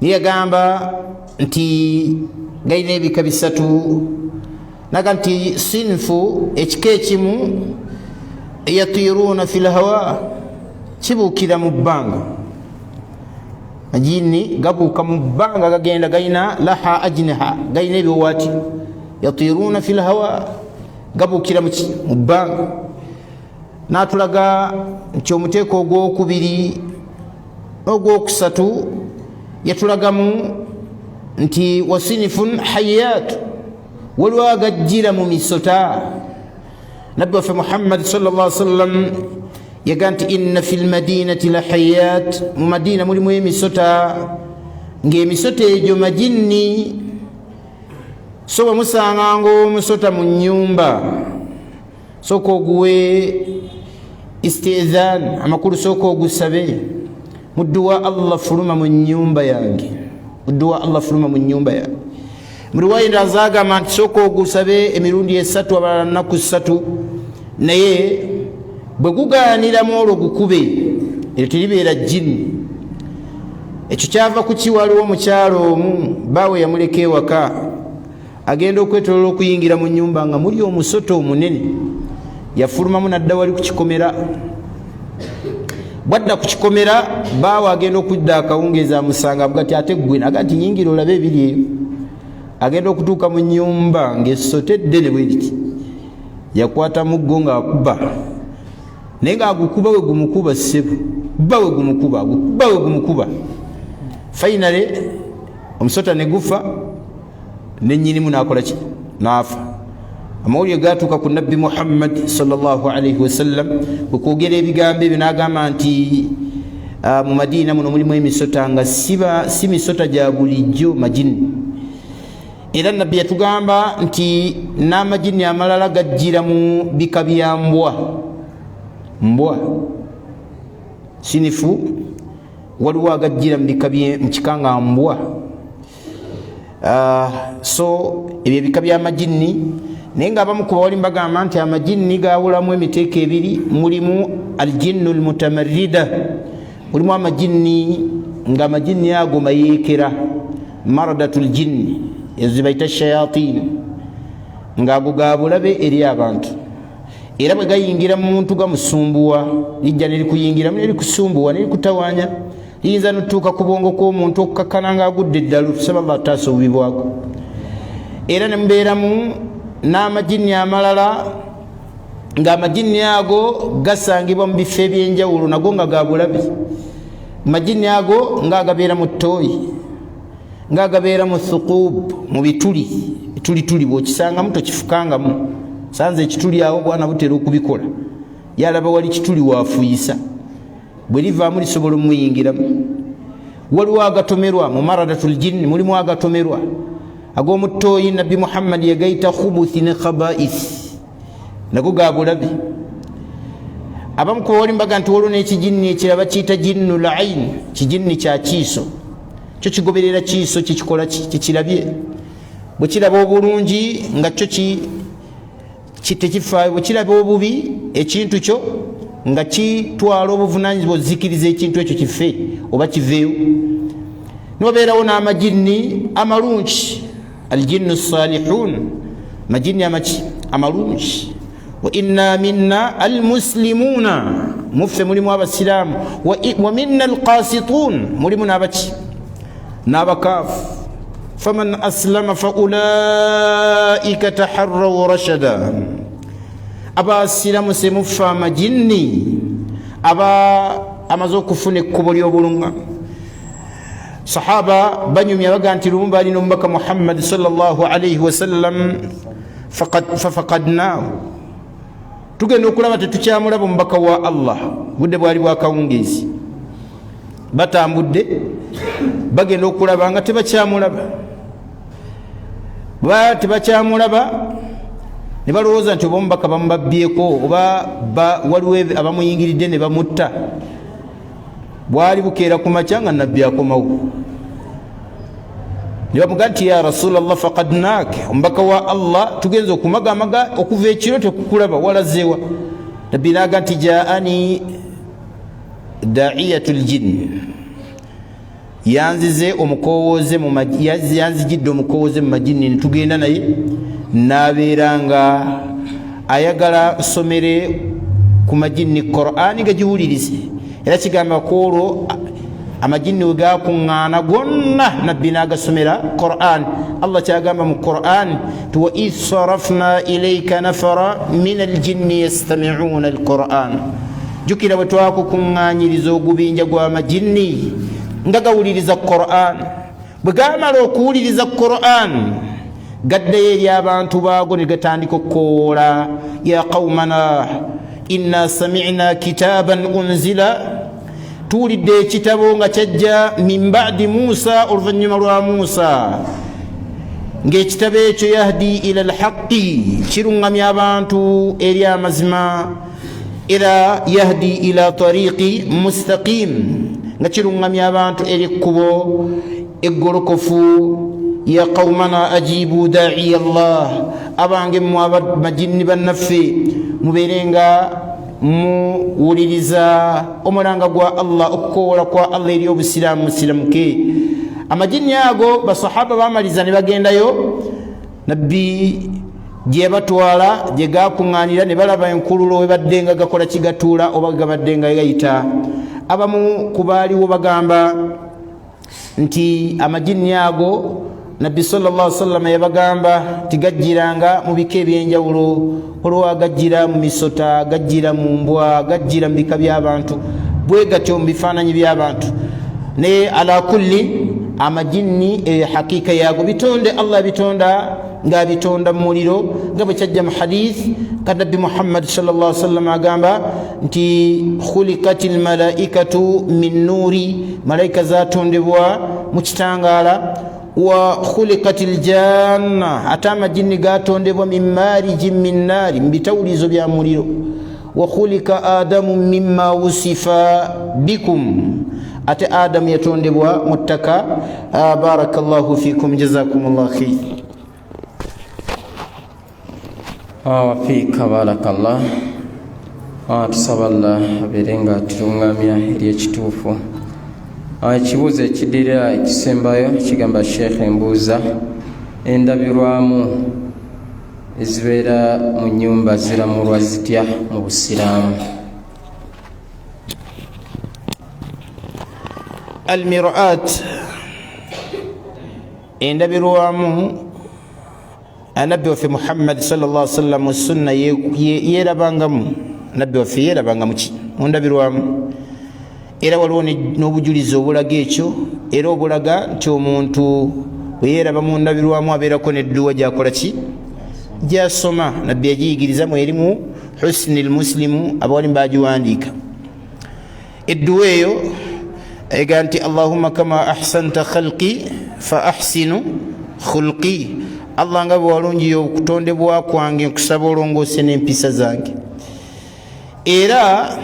Naye yagamba nti galina ebika bisatu, naga nti sinfu, ekika ekimu, yatiruuna fi lhawa, kibuukira mu bbanga. Majini gabuuka mu bbanga, gagenda, galina laha ajniha, galina ebiwaati. Yatiruuna fi lhawa, gabuukira mu bbanga. N'atulaga nti omuteeko ogwokubiri n'ogwokusatu yatulagamu nti wasinifun hayat, waliwo agajjira mu misota. Nabbi waffe Muhammad salla sallam yaga nti inna fi lmadinati la hayat, mu Madina mulimu emisota, ng'emisota egyo majinni. So bwe musanganga omusota mu nyumba, sooka oguwe istizan, amakulu sooka ogusabe, muddu wa Allah, fuluma mu nyumba yange, muddu wa Allah, fuluma mu nyumba yange. Muriwayi endala zagamba nti sooka ogusabe emirundi esatu, abalala nnaku ssatu, naye bwe gugaaniramu olwo gukube. Eryo teribeera jjini. Ekyo kyava ku ki? Waliwo omukyalo omu baawe yamuleka ewaka, agenda okwetolola okuyingira mu nyumba nga muli omusota omunene. Yafulumamu nadda wali ku kikomera. Bwadda ku kikomera, baawe agenda okudda akawungeezi amusanga, avuga ti, "Ate ggwe?" Naga nti, "Yingira olabe ebiri eyo." Agenda okutuuka mu nyumba ng'essota eddene bwe riti. Yakwata muggo ng'akuba, naye ng'agukuba we gumukuba, ssebo, bba we gumukuba, agukuba we gumukuba. Finally omusota ne gufa, nenyinimu nakola ki? Naafa. Amawulire gatuuka ku Nabbi Muhammad salllahalaihi wasallam, kwekwogera ebigambo ebyo n'agamba nti, "Mu Madiina muno mulimu emisota nga si misota gya bulijjo, majini." Era Nabbi yatugamba nti n'amajini amalala gajjira mu bika bya mbwa, mbwa sinifu. Waliwo agajjira mu bika mu kika nga mbwa. So ebyo ebika byamajinni. Naye nga abamu ku bawali bagamba nti amajinni gawulamu emiteeko ebiri. Mulimu aljinnu lmutamarida, mulimu amajinni nga amajinni ago mayeekera, maradatu ljinni, ezo zebaita shayatin, ngaago gabulabe eri abantu, era bwe gayingira mu muntu gamusumbuwa. Lijja nerikuyingiramu, nerikusumbuwa, nerikutawanya, liyinza notutuuka ku bwongo kw'omuntu okukakkana nga agudde eddalu. Tusaba Allah ataasa obubi bwako. Era nemubeeramu n'amajinni amalala ng'amajinni ago gasangibwa mu bifo ebyenjawulo, nago nga gabulabe. Majinni ago ngaagabeera mu ttooyi, ngaagabeera mu thuqub, mu bituli bitulituli. Bwokisangamu tokifukangamu. Sanze ekituli awo, bwana butera okubikola, yalaba wali kituli wafuuyisa, bwe livaamu lisobola omuyingiramu. Waliwo agatomerwa mu maradatul jinni, mulimu agatomerwa ag'omuttooyi. Nabbi Muhammadi yagaita khubuthi ne khabaith, nago gabulabe. Abamu kuba wali mbaga nti waliwo n'ekijinni ekirala bakiyita jinnu lain, kijinni kya kiiso. Kyo kigoberera kiiso, kikikola kikirabye. Bwe kiraba obulungi nga kyo tekifaayo, bwe kiraba obubi ekintu kyo nga kitwala obuvunanyizibwa ozikiriza ekintu ekyo kife oba kiveewo. Niwabeerawo n'amajinni amalungi, aljinnu salihun, majinni amaki? Amalungi. Wa inna minna almuslimuna, muffe mulimu abasiraamu, wa minna alqasitun, mulimu nabaki? N'abakaafu. Faman aslama faulaika taharraw rashada. Abasiramuse muffe amajinni aba amaze okufuna ekkubo ly'obulungamu. Sahaba banyumya baga nti lumu balina omubaka Muhammadi sallallahu alaihi wasallam, fafakadnahu, tugenda okulaba tetukyamulaba omubaka wa Allah. Budde bwali bwakawungeezi, batambudde, bagenda okulaba nga tebakyamulaba. Ba tebakyamulaba, ne balowooza nti oba omubaka bamubabbyeko, oba waliwo abamuyingiridde ne bamutta. Bwali bukeera ku makya nga Nabbi akomawo, ne bamuga nti, "Ya Rasulallah, fakadnak, omubaka wa Allah, tugenza okumagamaga okuva ekiro tekukulaba, walazewa?" Nabbi naga nti, "Jaani daiyatu ljin, yanzize omukowoze, yanzijidde omukowoze mu majinni, netugenda naye, nabeera nga ayagala nsomere ku majinni Qurani gagiwulirize." Era kigamba kwolwo amajinni we gakuŋŋaana gonna, Nabbi n'agasomera Quran. Allah kyagamba mu Quran ti, "Wa id sarafna ilaika nafara min aljinni yastamiuna alquran." Jjukira bwe twakukuŋŋaanyiriza ogubinja gw'amajinni nga gawuliriza Quran. Bwe gamala okuwuliriza Quran, gaddayo eri abantu baago ne gatandika okukowoola, "Ya qaumana inna samina kitaban unzila," tuwulidde ekitabo nga kyajja, "min badi Musa," oluvannyuma lwa Musa, ng'ekitabo ekyo "yahdi ila lhaqi," kiruŋŋamya abantu eri amazima, era "yahdi ila tariqi mustaqim," nga kiruŋŋamya abantu eri ekkubo eggolokofu. "Ya qaumana ajibu daiya Allah," abange mmwe abamajinni bannaffe, mubeere nga Muwuliriza omulanga gwa Allah, okukowoola kwa Allah eri obusiraamu, musiramuke. Amajinni ago basahaba bamaliza ne bagendayo, Nabbi gye yabatwala gye gakuŋŋaanira, ne balaba enkululo webadde nga gakola kigatuula oba gabadde nga gayita. Abamu ku baaliwo bagamba nti amajinni ago Nabbi salllah sallama yabagamba nti gajjiranga mu bika ebyenjawulo, olwo agajjira mu misota, gajjira mu mbwa, gajjira mu bika by'abantu, bwe gatyo mu bifaananyi by'abantu. Naye ala kulli, amajinni eyo hakiika yaago bitonde Allah bitonda ng'abitonda mu muliro, nga bwe kyajja mu hadith ka Nabbi Muhammadi salllah sallam agamba nti khulikat lmalaikatu min nuuri, malayika zatondebwa mu kitangaala, wa khulikat ljanna, ate amajinni gatondebwa min marijin min naari, mu bitawulizo bya muliro, wa khulika Adamu mima wusifa bikum, ate Adamu yatondebwa mu ttaka. Barakallahu fikum, jazakum llah khair. Wafiika barakallah. Tusaba Allah abeere nga atulungamya eri ekituufu. Ekibuuzo ekidirira ekisembayo kigamba, Sheekh, embuuza, endabirwamu ezibeera mu nyumba ziramulwa zitya mu busiraamu? Almirat, endabirwamu, Nabbi waffe Muhammadi salllah sallam sunna yerabangamu, nabbi waffe yerabanga muki? Mundabirwamu. Era waliwo n'obujulizi obulaga ekyo, era obulaga nti omuntu bwe yeraba mu ndabirwamu abeerako nedduwa gyakola ki, gyasoma. Nabbi yagiyigiriza mu erimu husni lmuslimu, abawalimu bagiwandiika. Edduwa eyo ega nti allahumma kama ahsanta khalqi fa ahsinu khulqi, Allah nga bwe walungiya okutondebwa kwange, nkusaba olongoose n'empisa zange. Era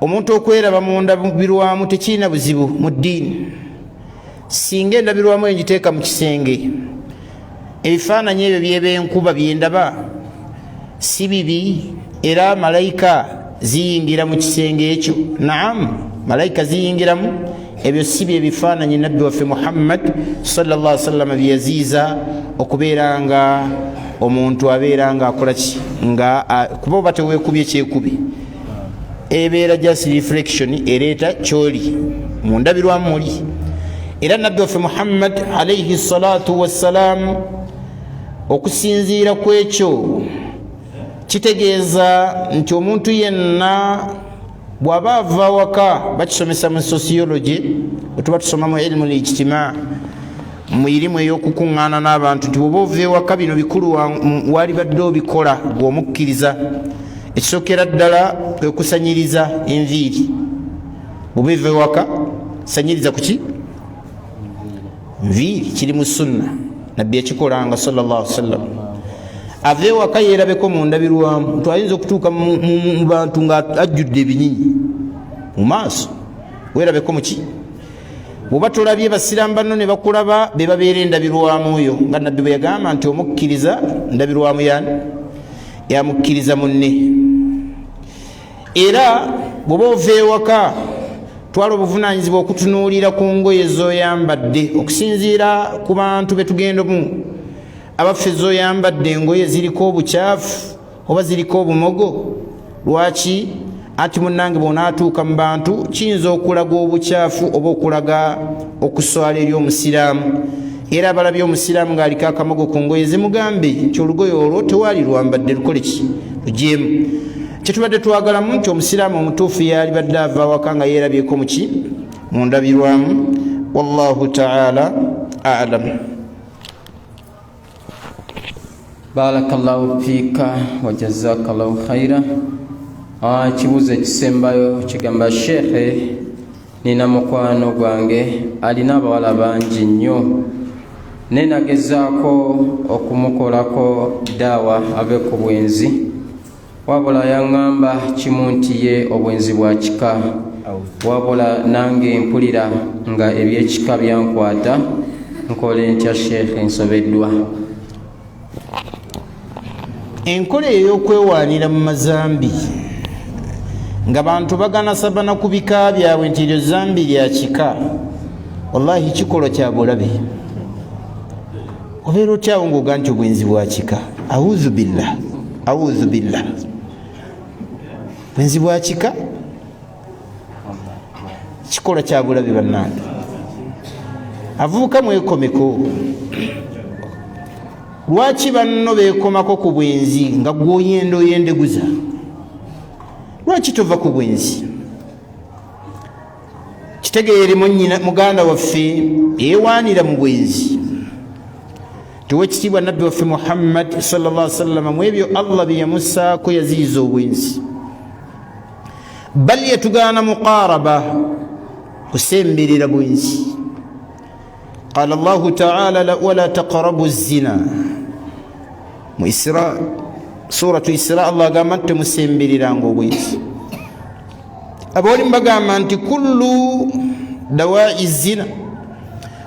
omuntu okweraba mu ndabirwamu tekirina buzibu mu ddiini, singa endabirwamu eyo ngiteeka mu kisenge, ebifaananyi ebyo byebenkuba byendaba si bibi. Era malayika ziyingira mu kisenge ekyo? Naam, malayika ziyingiramu. Ebyo si byebifaananyi nabbi waffe Muhammad sallallahu sallama byeyaziiza okubeera nga omuntu abeera nga akolaki, nga kuba oba tewekubye kyekubi, ebeera just reflection ereeta kyoli mundabirwamu muli. Era nabbi waffe Muhammad alaihi salatu wassalam, okusinziira ku ekyo kitegeeza nti omuntu yenna bw'aba ava waka, bakisomesa mu sociology bwe tuba tusoma mu ilimu lijtimaa, mu irimu ey'okukuŋŋaana n'abantu, nti bwoba ova ewaka bino bikulu walibadde obikola gweomukkiriza. Ekisookera ddala kwe kusanyiriza enviiri. Bwoba eva ewaka, sanyiriza kuki? Nviiri. Kiri mu sunna, nabbi yakikolanga sallallahu sallam. Ava ewaka yerabeko mu ndabirwamu, nti ayinza okutuuka mu bantu nga ajjudde ebinyinyi mu maaso. Werabeko muki? Bwoba tolabye basiraamu banno ne bakulaba, be babeera endabirwamu oyo, nga nabbi bwe yagamba nti omukkiriza ndabirwamu yani yamukkiriza munne. Era bwoba ova ewaka, twala obuvunanyizibwa okutunuulira ku ngoye zoyambadde okusinziira ku bantu betugendamu. Abaffe, zoyambadde engoye ziriko obukyafu oba ziriko obumogo? Lwaki? Anti munange, bwonaatuuka mu bantu kiyinza okulaga obukyafu oba okulaga okuswala eri omusiraamu. Era abalabye omusiraamu ng'aliko akamogo ku ngoye, zimugambe nti olugoye olwo tewaali lwambadde, lukole ki? Lugyemu. Kyetubadde twagalamu nti omusiraamu omutuufu yalibadde ava awaka nga yeerabyeko muki? Mundabirwamu. Wallahu taala alam. Barakallahu fiika wajazakallahu khaira. Ekibuuzo ekisembayo kigamba, sheekhe, nina mukwano gwange alina abawala bangi nnyo, naye nagezaako okumukolako daawa ave ku bwenzi, wabula yaŋŋamba kimu nti ye obwenzi bwa kika. Wabula nange mpulira nga ebyekika byankwata. Nkole ntya sheekhe? Nsobeddwa. Enkola ey'okwewaanira mu mazambi nga bantu baganasabana ku bika byabwe nti eryo zambi lya kika, wallahi kikolwa kya bulabe. Obeera otyawo ng'oga nti obwenzi bwa kika? Auzu billah, auzu billah, bwenzi bwa kika kikolwa kya bulabe. Bannange avubuka, mwekomeko. Lwaki banno beekomako ku bwenzi nga gwoyenda oyendeguza? Lwaki tova ku bwenzi? Kitegeere munyina muganda waffe yewaanira mu bwenzi. Tuwekitiibwa Nabbi waffe Muhammad sallallahu sallama, mu ebyo Allah bye yamussaako yaziyiza obwenzi, bal yatugaana muqaraba, kusemberera bwenzi. Qala Llahu taala, wala taqrabu zina, mu Isra, Suratu Isra, Allah agamba nti temusembereranga obwenzi. Abawalimu bagamba nti kullu dawai zina,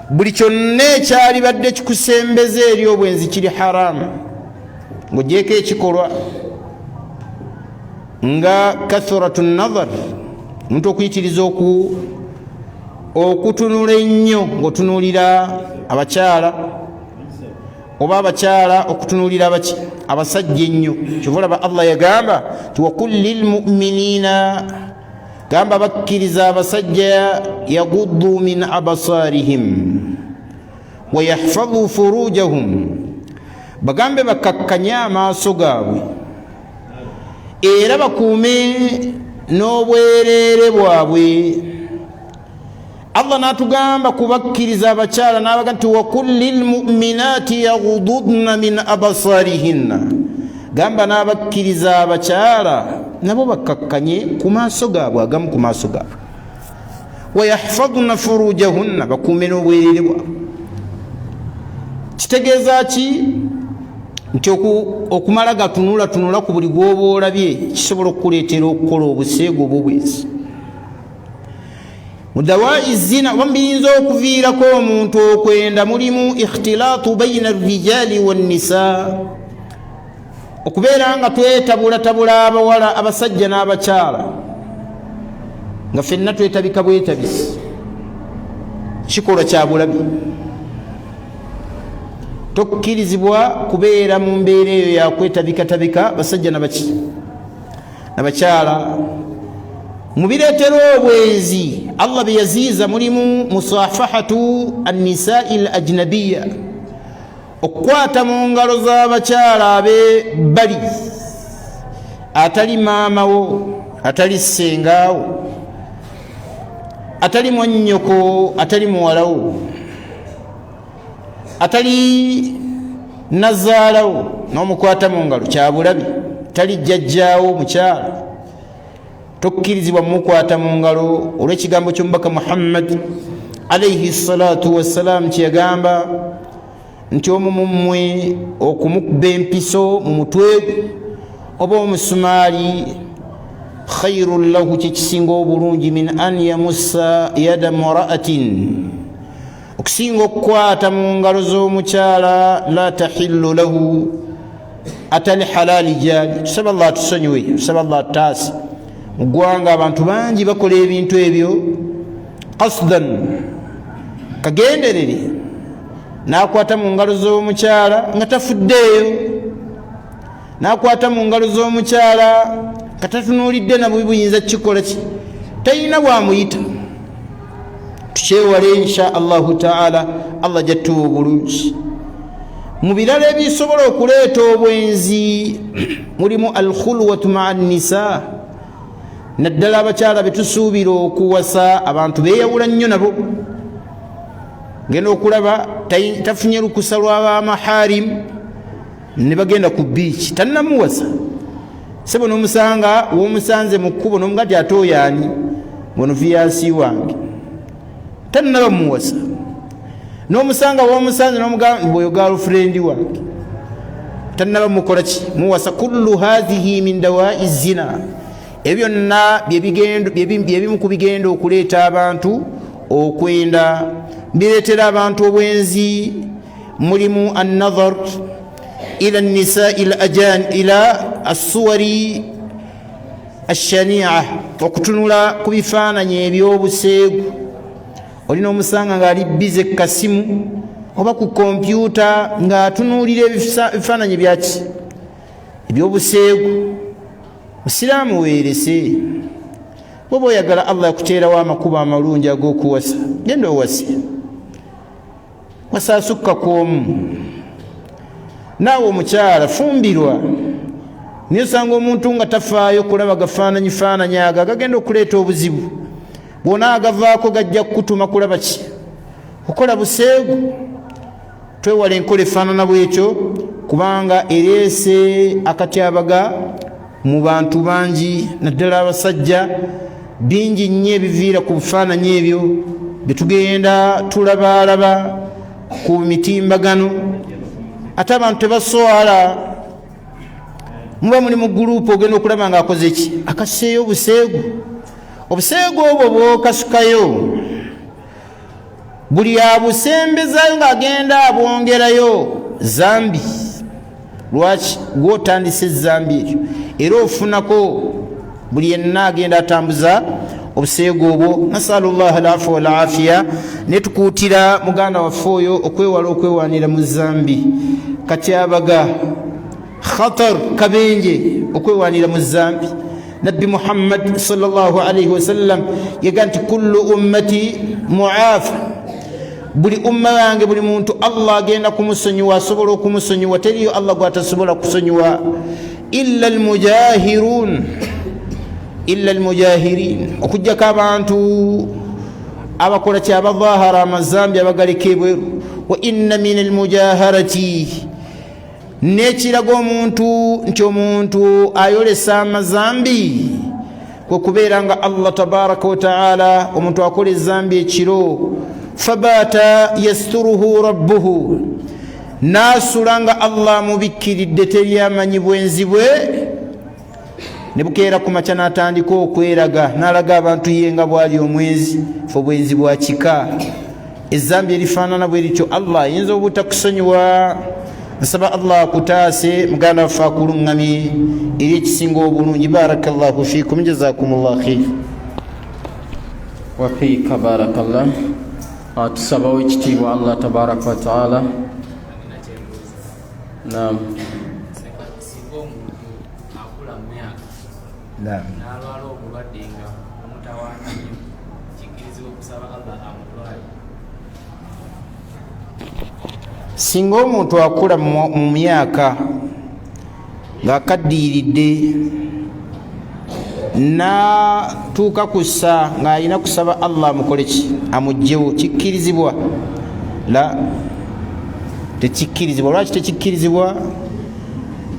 buli kyonna ekyalibadde kikusembeza eri obwenzi kiri haramu, ng'ogyeko ekikolwa nga kathuratu nazar, omuntu okuyitiriza okutunula ennyo ng'otunuulira abakyala, oba abakyala okutunuulira abasajja ennyo. Kyova olaba Allah yagamba nti wakul lilmuminina, gamba bakkiriza abasajja, yaguddu min abasarihim wayahfadhu furujahum, bagambe bakakkanye amaaso gaabwe era bakuume n'obwereere bwabwe. Allah n'atugamba kubakkiriza abakyala n'abaga nti wakul lilmuminaati yagududna min abasarihinna, gamba n'abakkiriza abakyala nabo bakkakkanye ku maaso gaabwe, agamu ku maaso gaabwe, wayahfadna furujahunna, bakuume n'obwereere bwabwe. Kitegeeza ki? Nti okumala gatunula tunula ku buli gwoba olabye kisobola okukuleetera okukola obuseegu oba obwenzi. Mu dawai zina oba mubiyinza okuviirako omuntu okwenda mulimu ikhtilaatu baina rijaali wannisa, okubeera nga twetabulatabula abawala, abasajja n'abakyala, nga ffenna twetabika bwetabisi. Kikolwa kya bulabi, tokkirizibwa kubeera mu mbeera eyo yakwetabikatabika basajja nabakyala. Mu bireetera obwenzi Allah bye yaziiza mulimu musafahatu annisai l ajnabiya, okukwata mu ngalo z'abakyala abe bali atali maamawo, atali ssengaawo, atali mwannyoko, atali muwalawo, atali nazaalawo, n'omukwata mu ngalo kyabulabi. Tali jjajjaawo mukyala, tokkirizibwa mumukwata mu ngalo, olw'ekigambo ky'omubaka Muhammad alaihi salatu wassalam kyeyagamba nti omu mummwe okumukuba empiso mu mutwe oba omusumaali khairun lahu, kyekisinga obulungi, min an yamussa yada muraatin, okusinga okukwata mu ngalo z'omukyala la tahillu lahu, atali halali gyali. Tusaba Allah atusonyiwe, tusaba Allah atutaase. Mu ggwanga abantu bangi bakola ebintu ebyo qasdan, kagenderere, n'akwata mu ngalo z'omukyala nga tafuddeeyo, n'akwata mu ngalo z'omukyala nga tatunuulidde na bubi buyinza kukikola ki, talina bwamuyita. Tukyewale insha Allahu taala, Allah jattuwa obulungi. Mu birala ebisobola okuleeta obwenzi mulimu alkhulwatu maa nisa, naddala abakyala betusuubira okuwasa. Abantu beeyawula nnyo nabo, ngenda okulaba tafunye lukusa lwabamaharim ne bagenda ku biiki, tannamuwasa sebo, nomusanga womusanze mu kkubo nomuga ti ate oyo ani? Ngono fiyansi wange, tannaba muwasa. Nomusanga womusanze nomugamba oyo girlfriend wange, tannaba mukola ki? Muwasa. Kullu hathihi min dawai zina, ebyo byonna byebimu ku bigenda okuleeta abantu okwenda. Bireetera abantu obwenzi mulimu annadhar, Ila nisai lajan ila assuwari ashania, okutunula ku bifaananyi ebyobuseegu. Olina omusanga ng'ali bize kasimu oba ku kompyuta ng'atunuulira ebifaananyi byaki ebyobuseegu. Musiraamu weerese, bwoba oyagala Allah yakuteerawo amakubo amalungi ag'okuwasa, genda owase, wasaasukka ku omu. Naawe omukyala fumbirwa, naye osanga omuntu nga tafaayo kulaba gafaananyi faananyi ago agagenda okuleeta obuzibu. Bwona agavaako gajja kukutuma kulaba ki? Kukola buseegu. Twewala enkola efaanana bwekyo, kubanga ereese akatyabaga mu bantu bangi, naddala abasajja. Bingi nnyo ebiviira ku bifaananyi ebyo byetugenda tulabaalaba ku mitimbagano. Ate abantu tebaswala, muba muli mu gurupu, ogenda okulaba nga akoze ki? Akaseeyo obuseegu. Obuseegu obwo bwokasukayo, buli abusembezayo ng'agenda abwongerayo zambi. Lwaki gwotandise ezambi eryo? Era ofunako buli yenna agenda atambuza obuseegu obwo. Nasalu llah alafu walafiya. Netukuutira muganda waffe oyo okwewala okwewanira mu zambi. Katyabaga, khatar, kabenje okwewanira mu zambi. Nabbi Muhammad salllahalaihi wasallam yaga nti kullu ummati muafa, buli umma yange, buli muntu Allah agenda kumusonyiwa, asobola okumusonyiwa, teriyo Allah gwatasobola kusonyiwa, illa almujahirun, illa almujahirin, okugjako abantu abakola kyabadhahara amazambi, abagaleka ebweru. Wa inna min almujaharati, n'ekiraga omuntu nti omuntu ayolesa amazambi kwe kubeera nga Allah tabaraka wataala, omuntu akola ezambi ekiro, fabata yasturuhu rabbuhu, nasula nga Allah amubikkiridde, teri amanyi bwenzi bwe, ne bukeera ku makya n'atandika okweraga, n'alaga abantu ye nga bwali omwenzi. Fe obwenzi bwa kika, ezambi erifaanana bwe lityo Allah ayinza obutakusonyiwa. Nsaba Allah akutaase muganda waffe, akuluŋŋamye eri ekisinga obulungi. Barakallahu fikum, jazakumullah khair. Wafiika barakallah. Tusabawo ekitiibwa Allah tabaraka wataala. Nam. Singa omuntu akula mu myaka n'alwala obulwadde nga bumutawaanya nnyo, kikkirizibwa okusaba Allah amutwale? Singa omuntu akula mu myaka ng'akaddiyiridde natuuka kussa ng'alina kusaba Allah amukole ki? Amugjewo, kikkirizibwa? La, tekikkirizibwa. Lwaki tekikkirizibwa?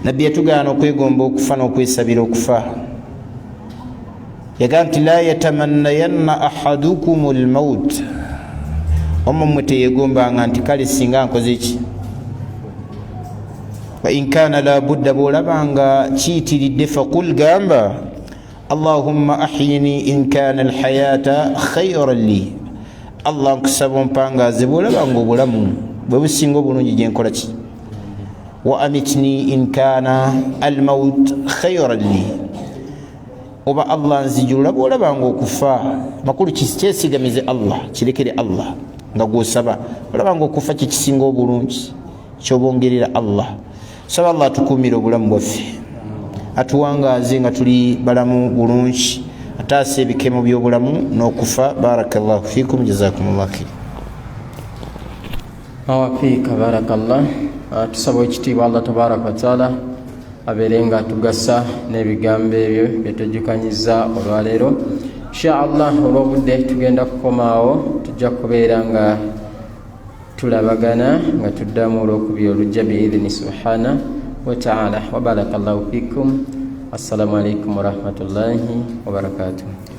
Nabbi yatugaana okwegomba okufa n'okwesabira okufa. Yagamba nti la yatamannayanna ahadukum lmaut, omu mmwe teyegombanga nti kale singa nkoze ki. Wain kana labudda, bwolaba nga kiyitiridde, faqul, gamba allahumma ahyini in kana alhayata khairan li, Allah nkusaba ompangaze bwolaba nga obulamu bwe businga obulungi gyenkola ki, wa amitni in kana almaut khairan li, oba Allah nzijulula bwolaba nga okufa. Makulu kyesigamize Allah, kirekere Allah nga gwosaba. Olaba nga okufa kyekisinga obulungi, kyobongerera Allah. Saba Allah atukuumire obulamu bwaffe, atuwangaaze nga tuli balamu bulungi, ataasa ebikemo by'obulamu n'okufa. Barakallahu fikum, jazakumullah khair. Awafiika barakallah. Tusaba ekitiibwa Allah tabaraka wataala abeere nga atugasa n'ebigambo ebyo byetujjukanyiza olwaleero insha Allah. Olw'obudde tugenda kukomaawo, tujja kubeera nga tulabagana nga tuddamu olwokubiri olujja biidhini subhana wataala. Wabarakallahu fikum, assalamu alaikum warahmatullahi wabarakatuh.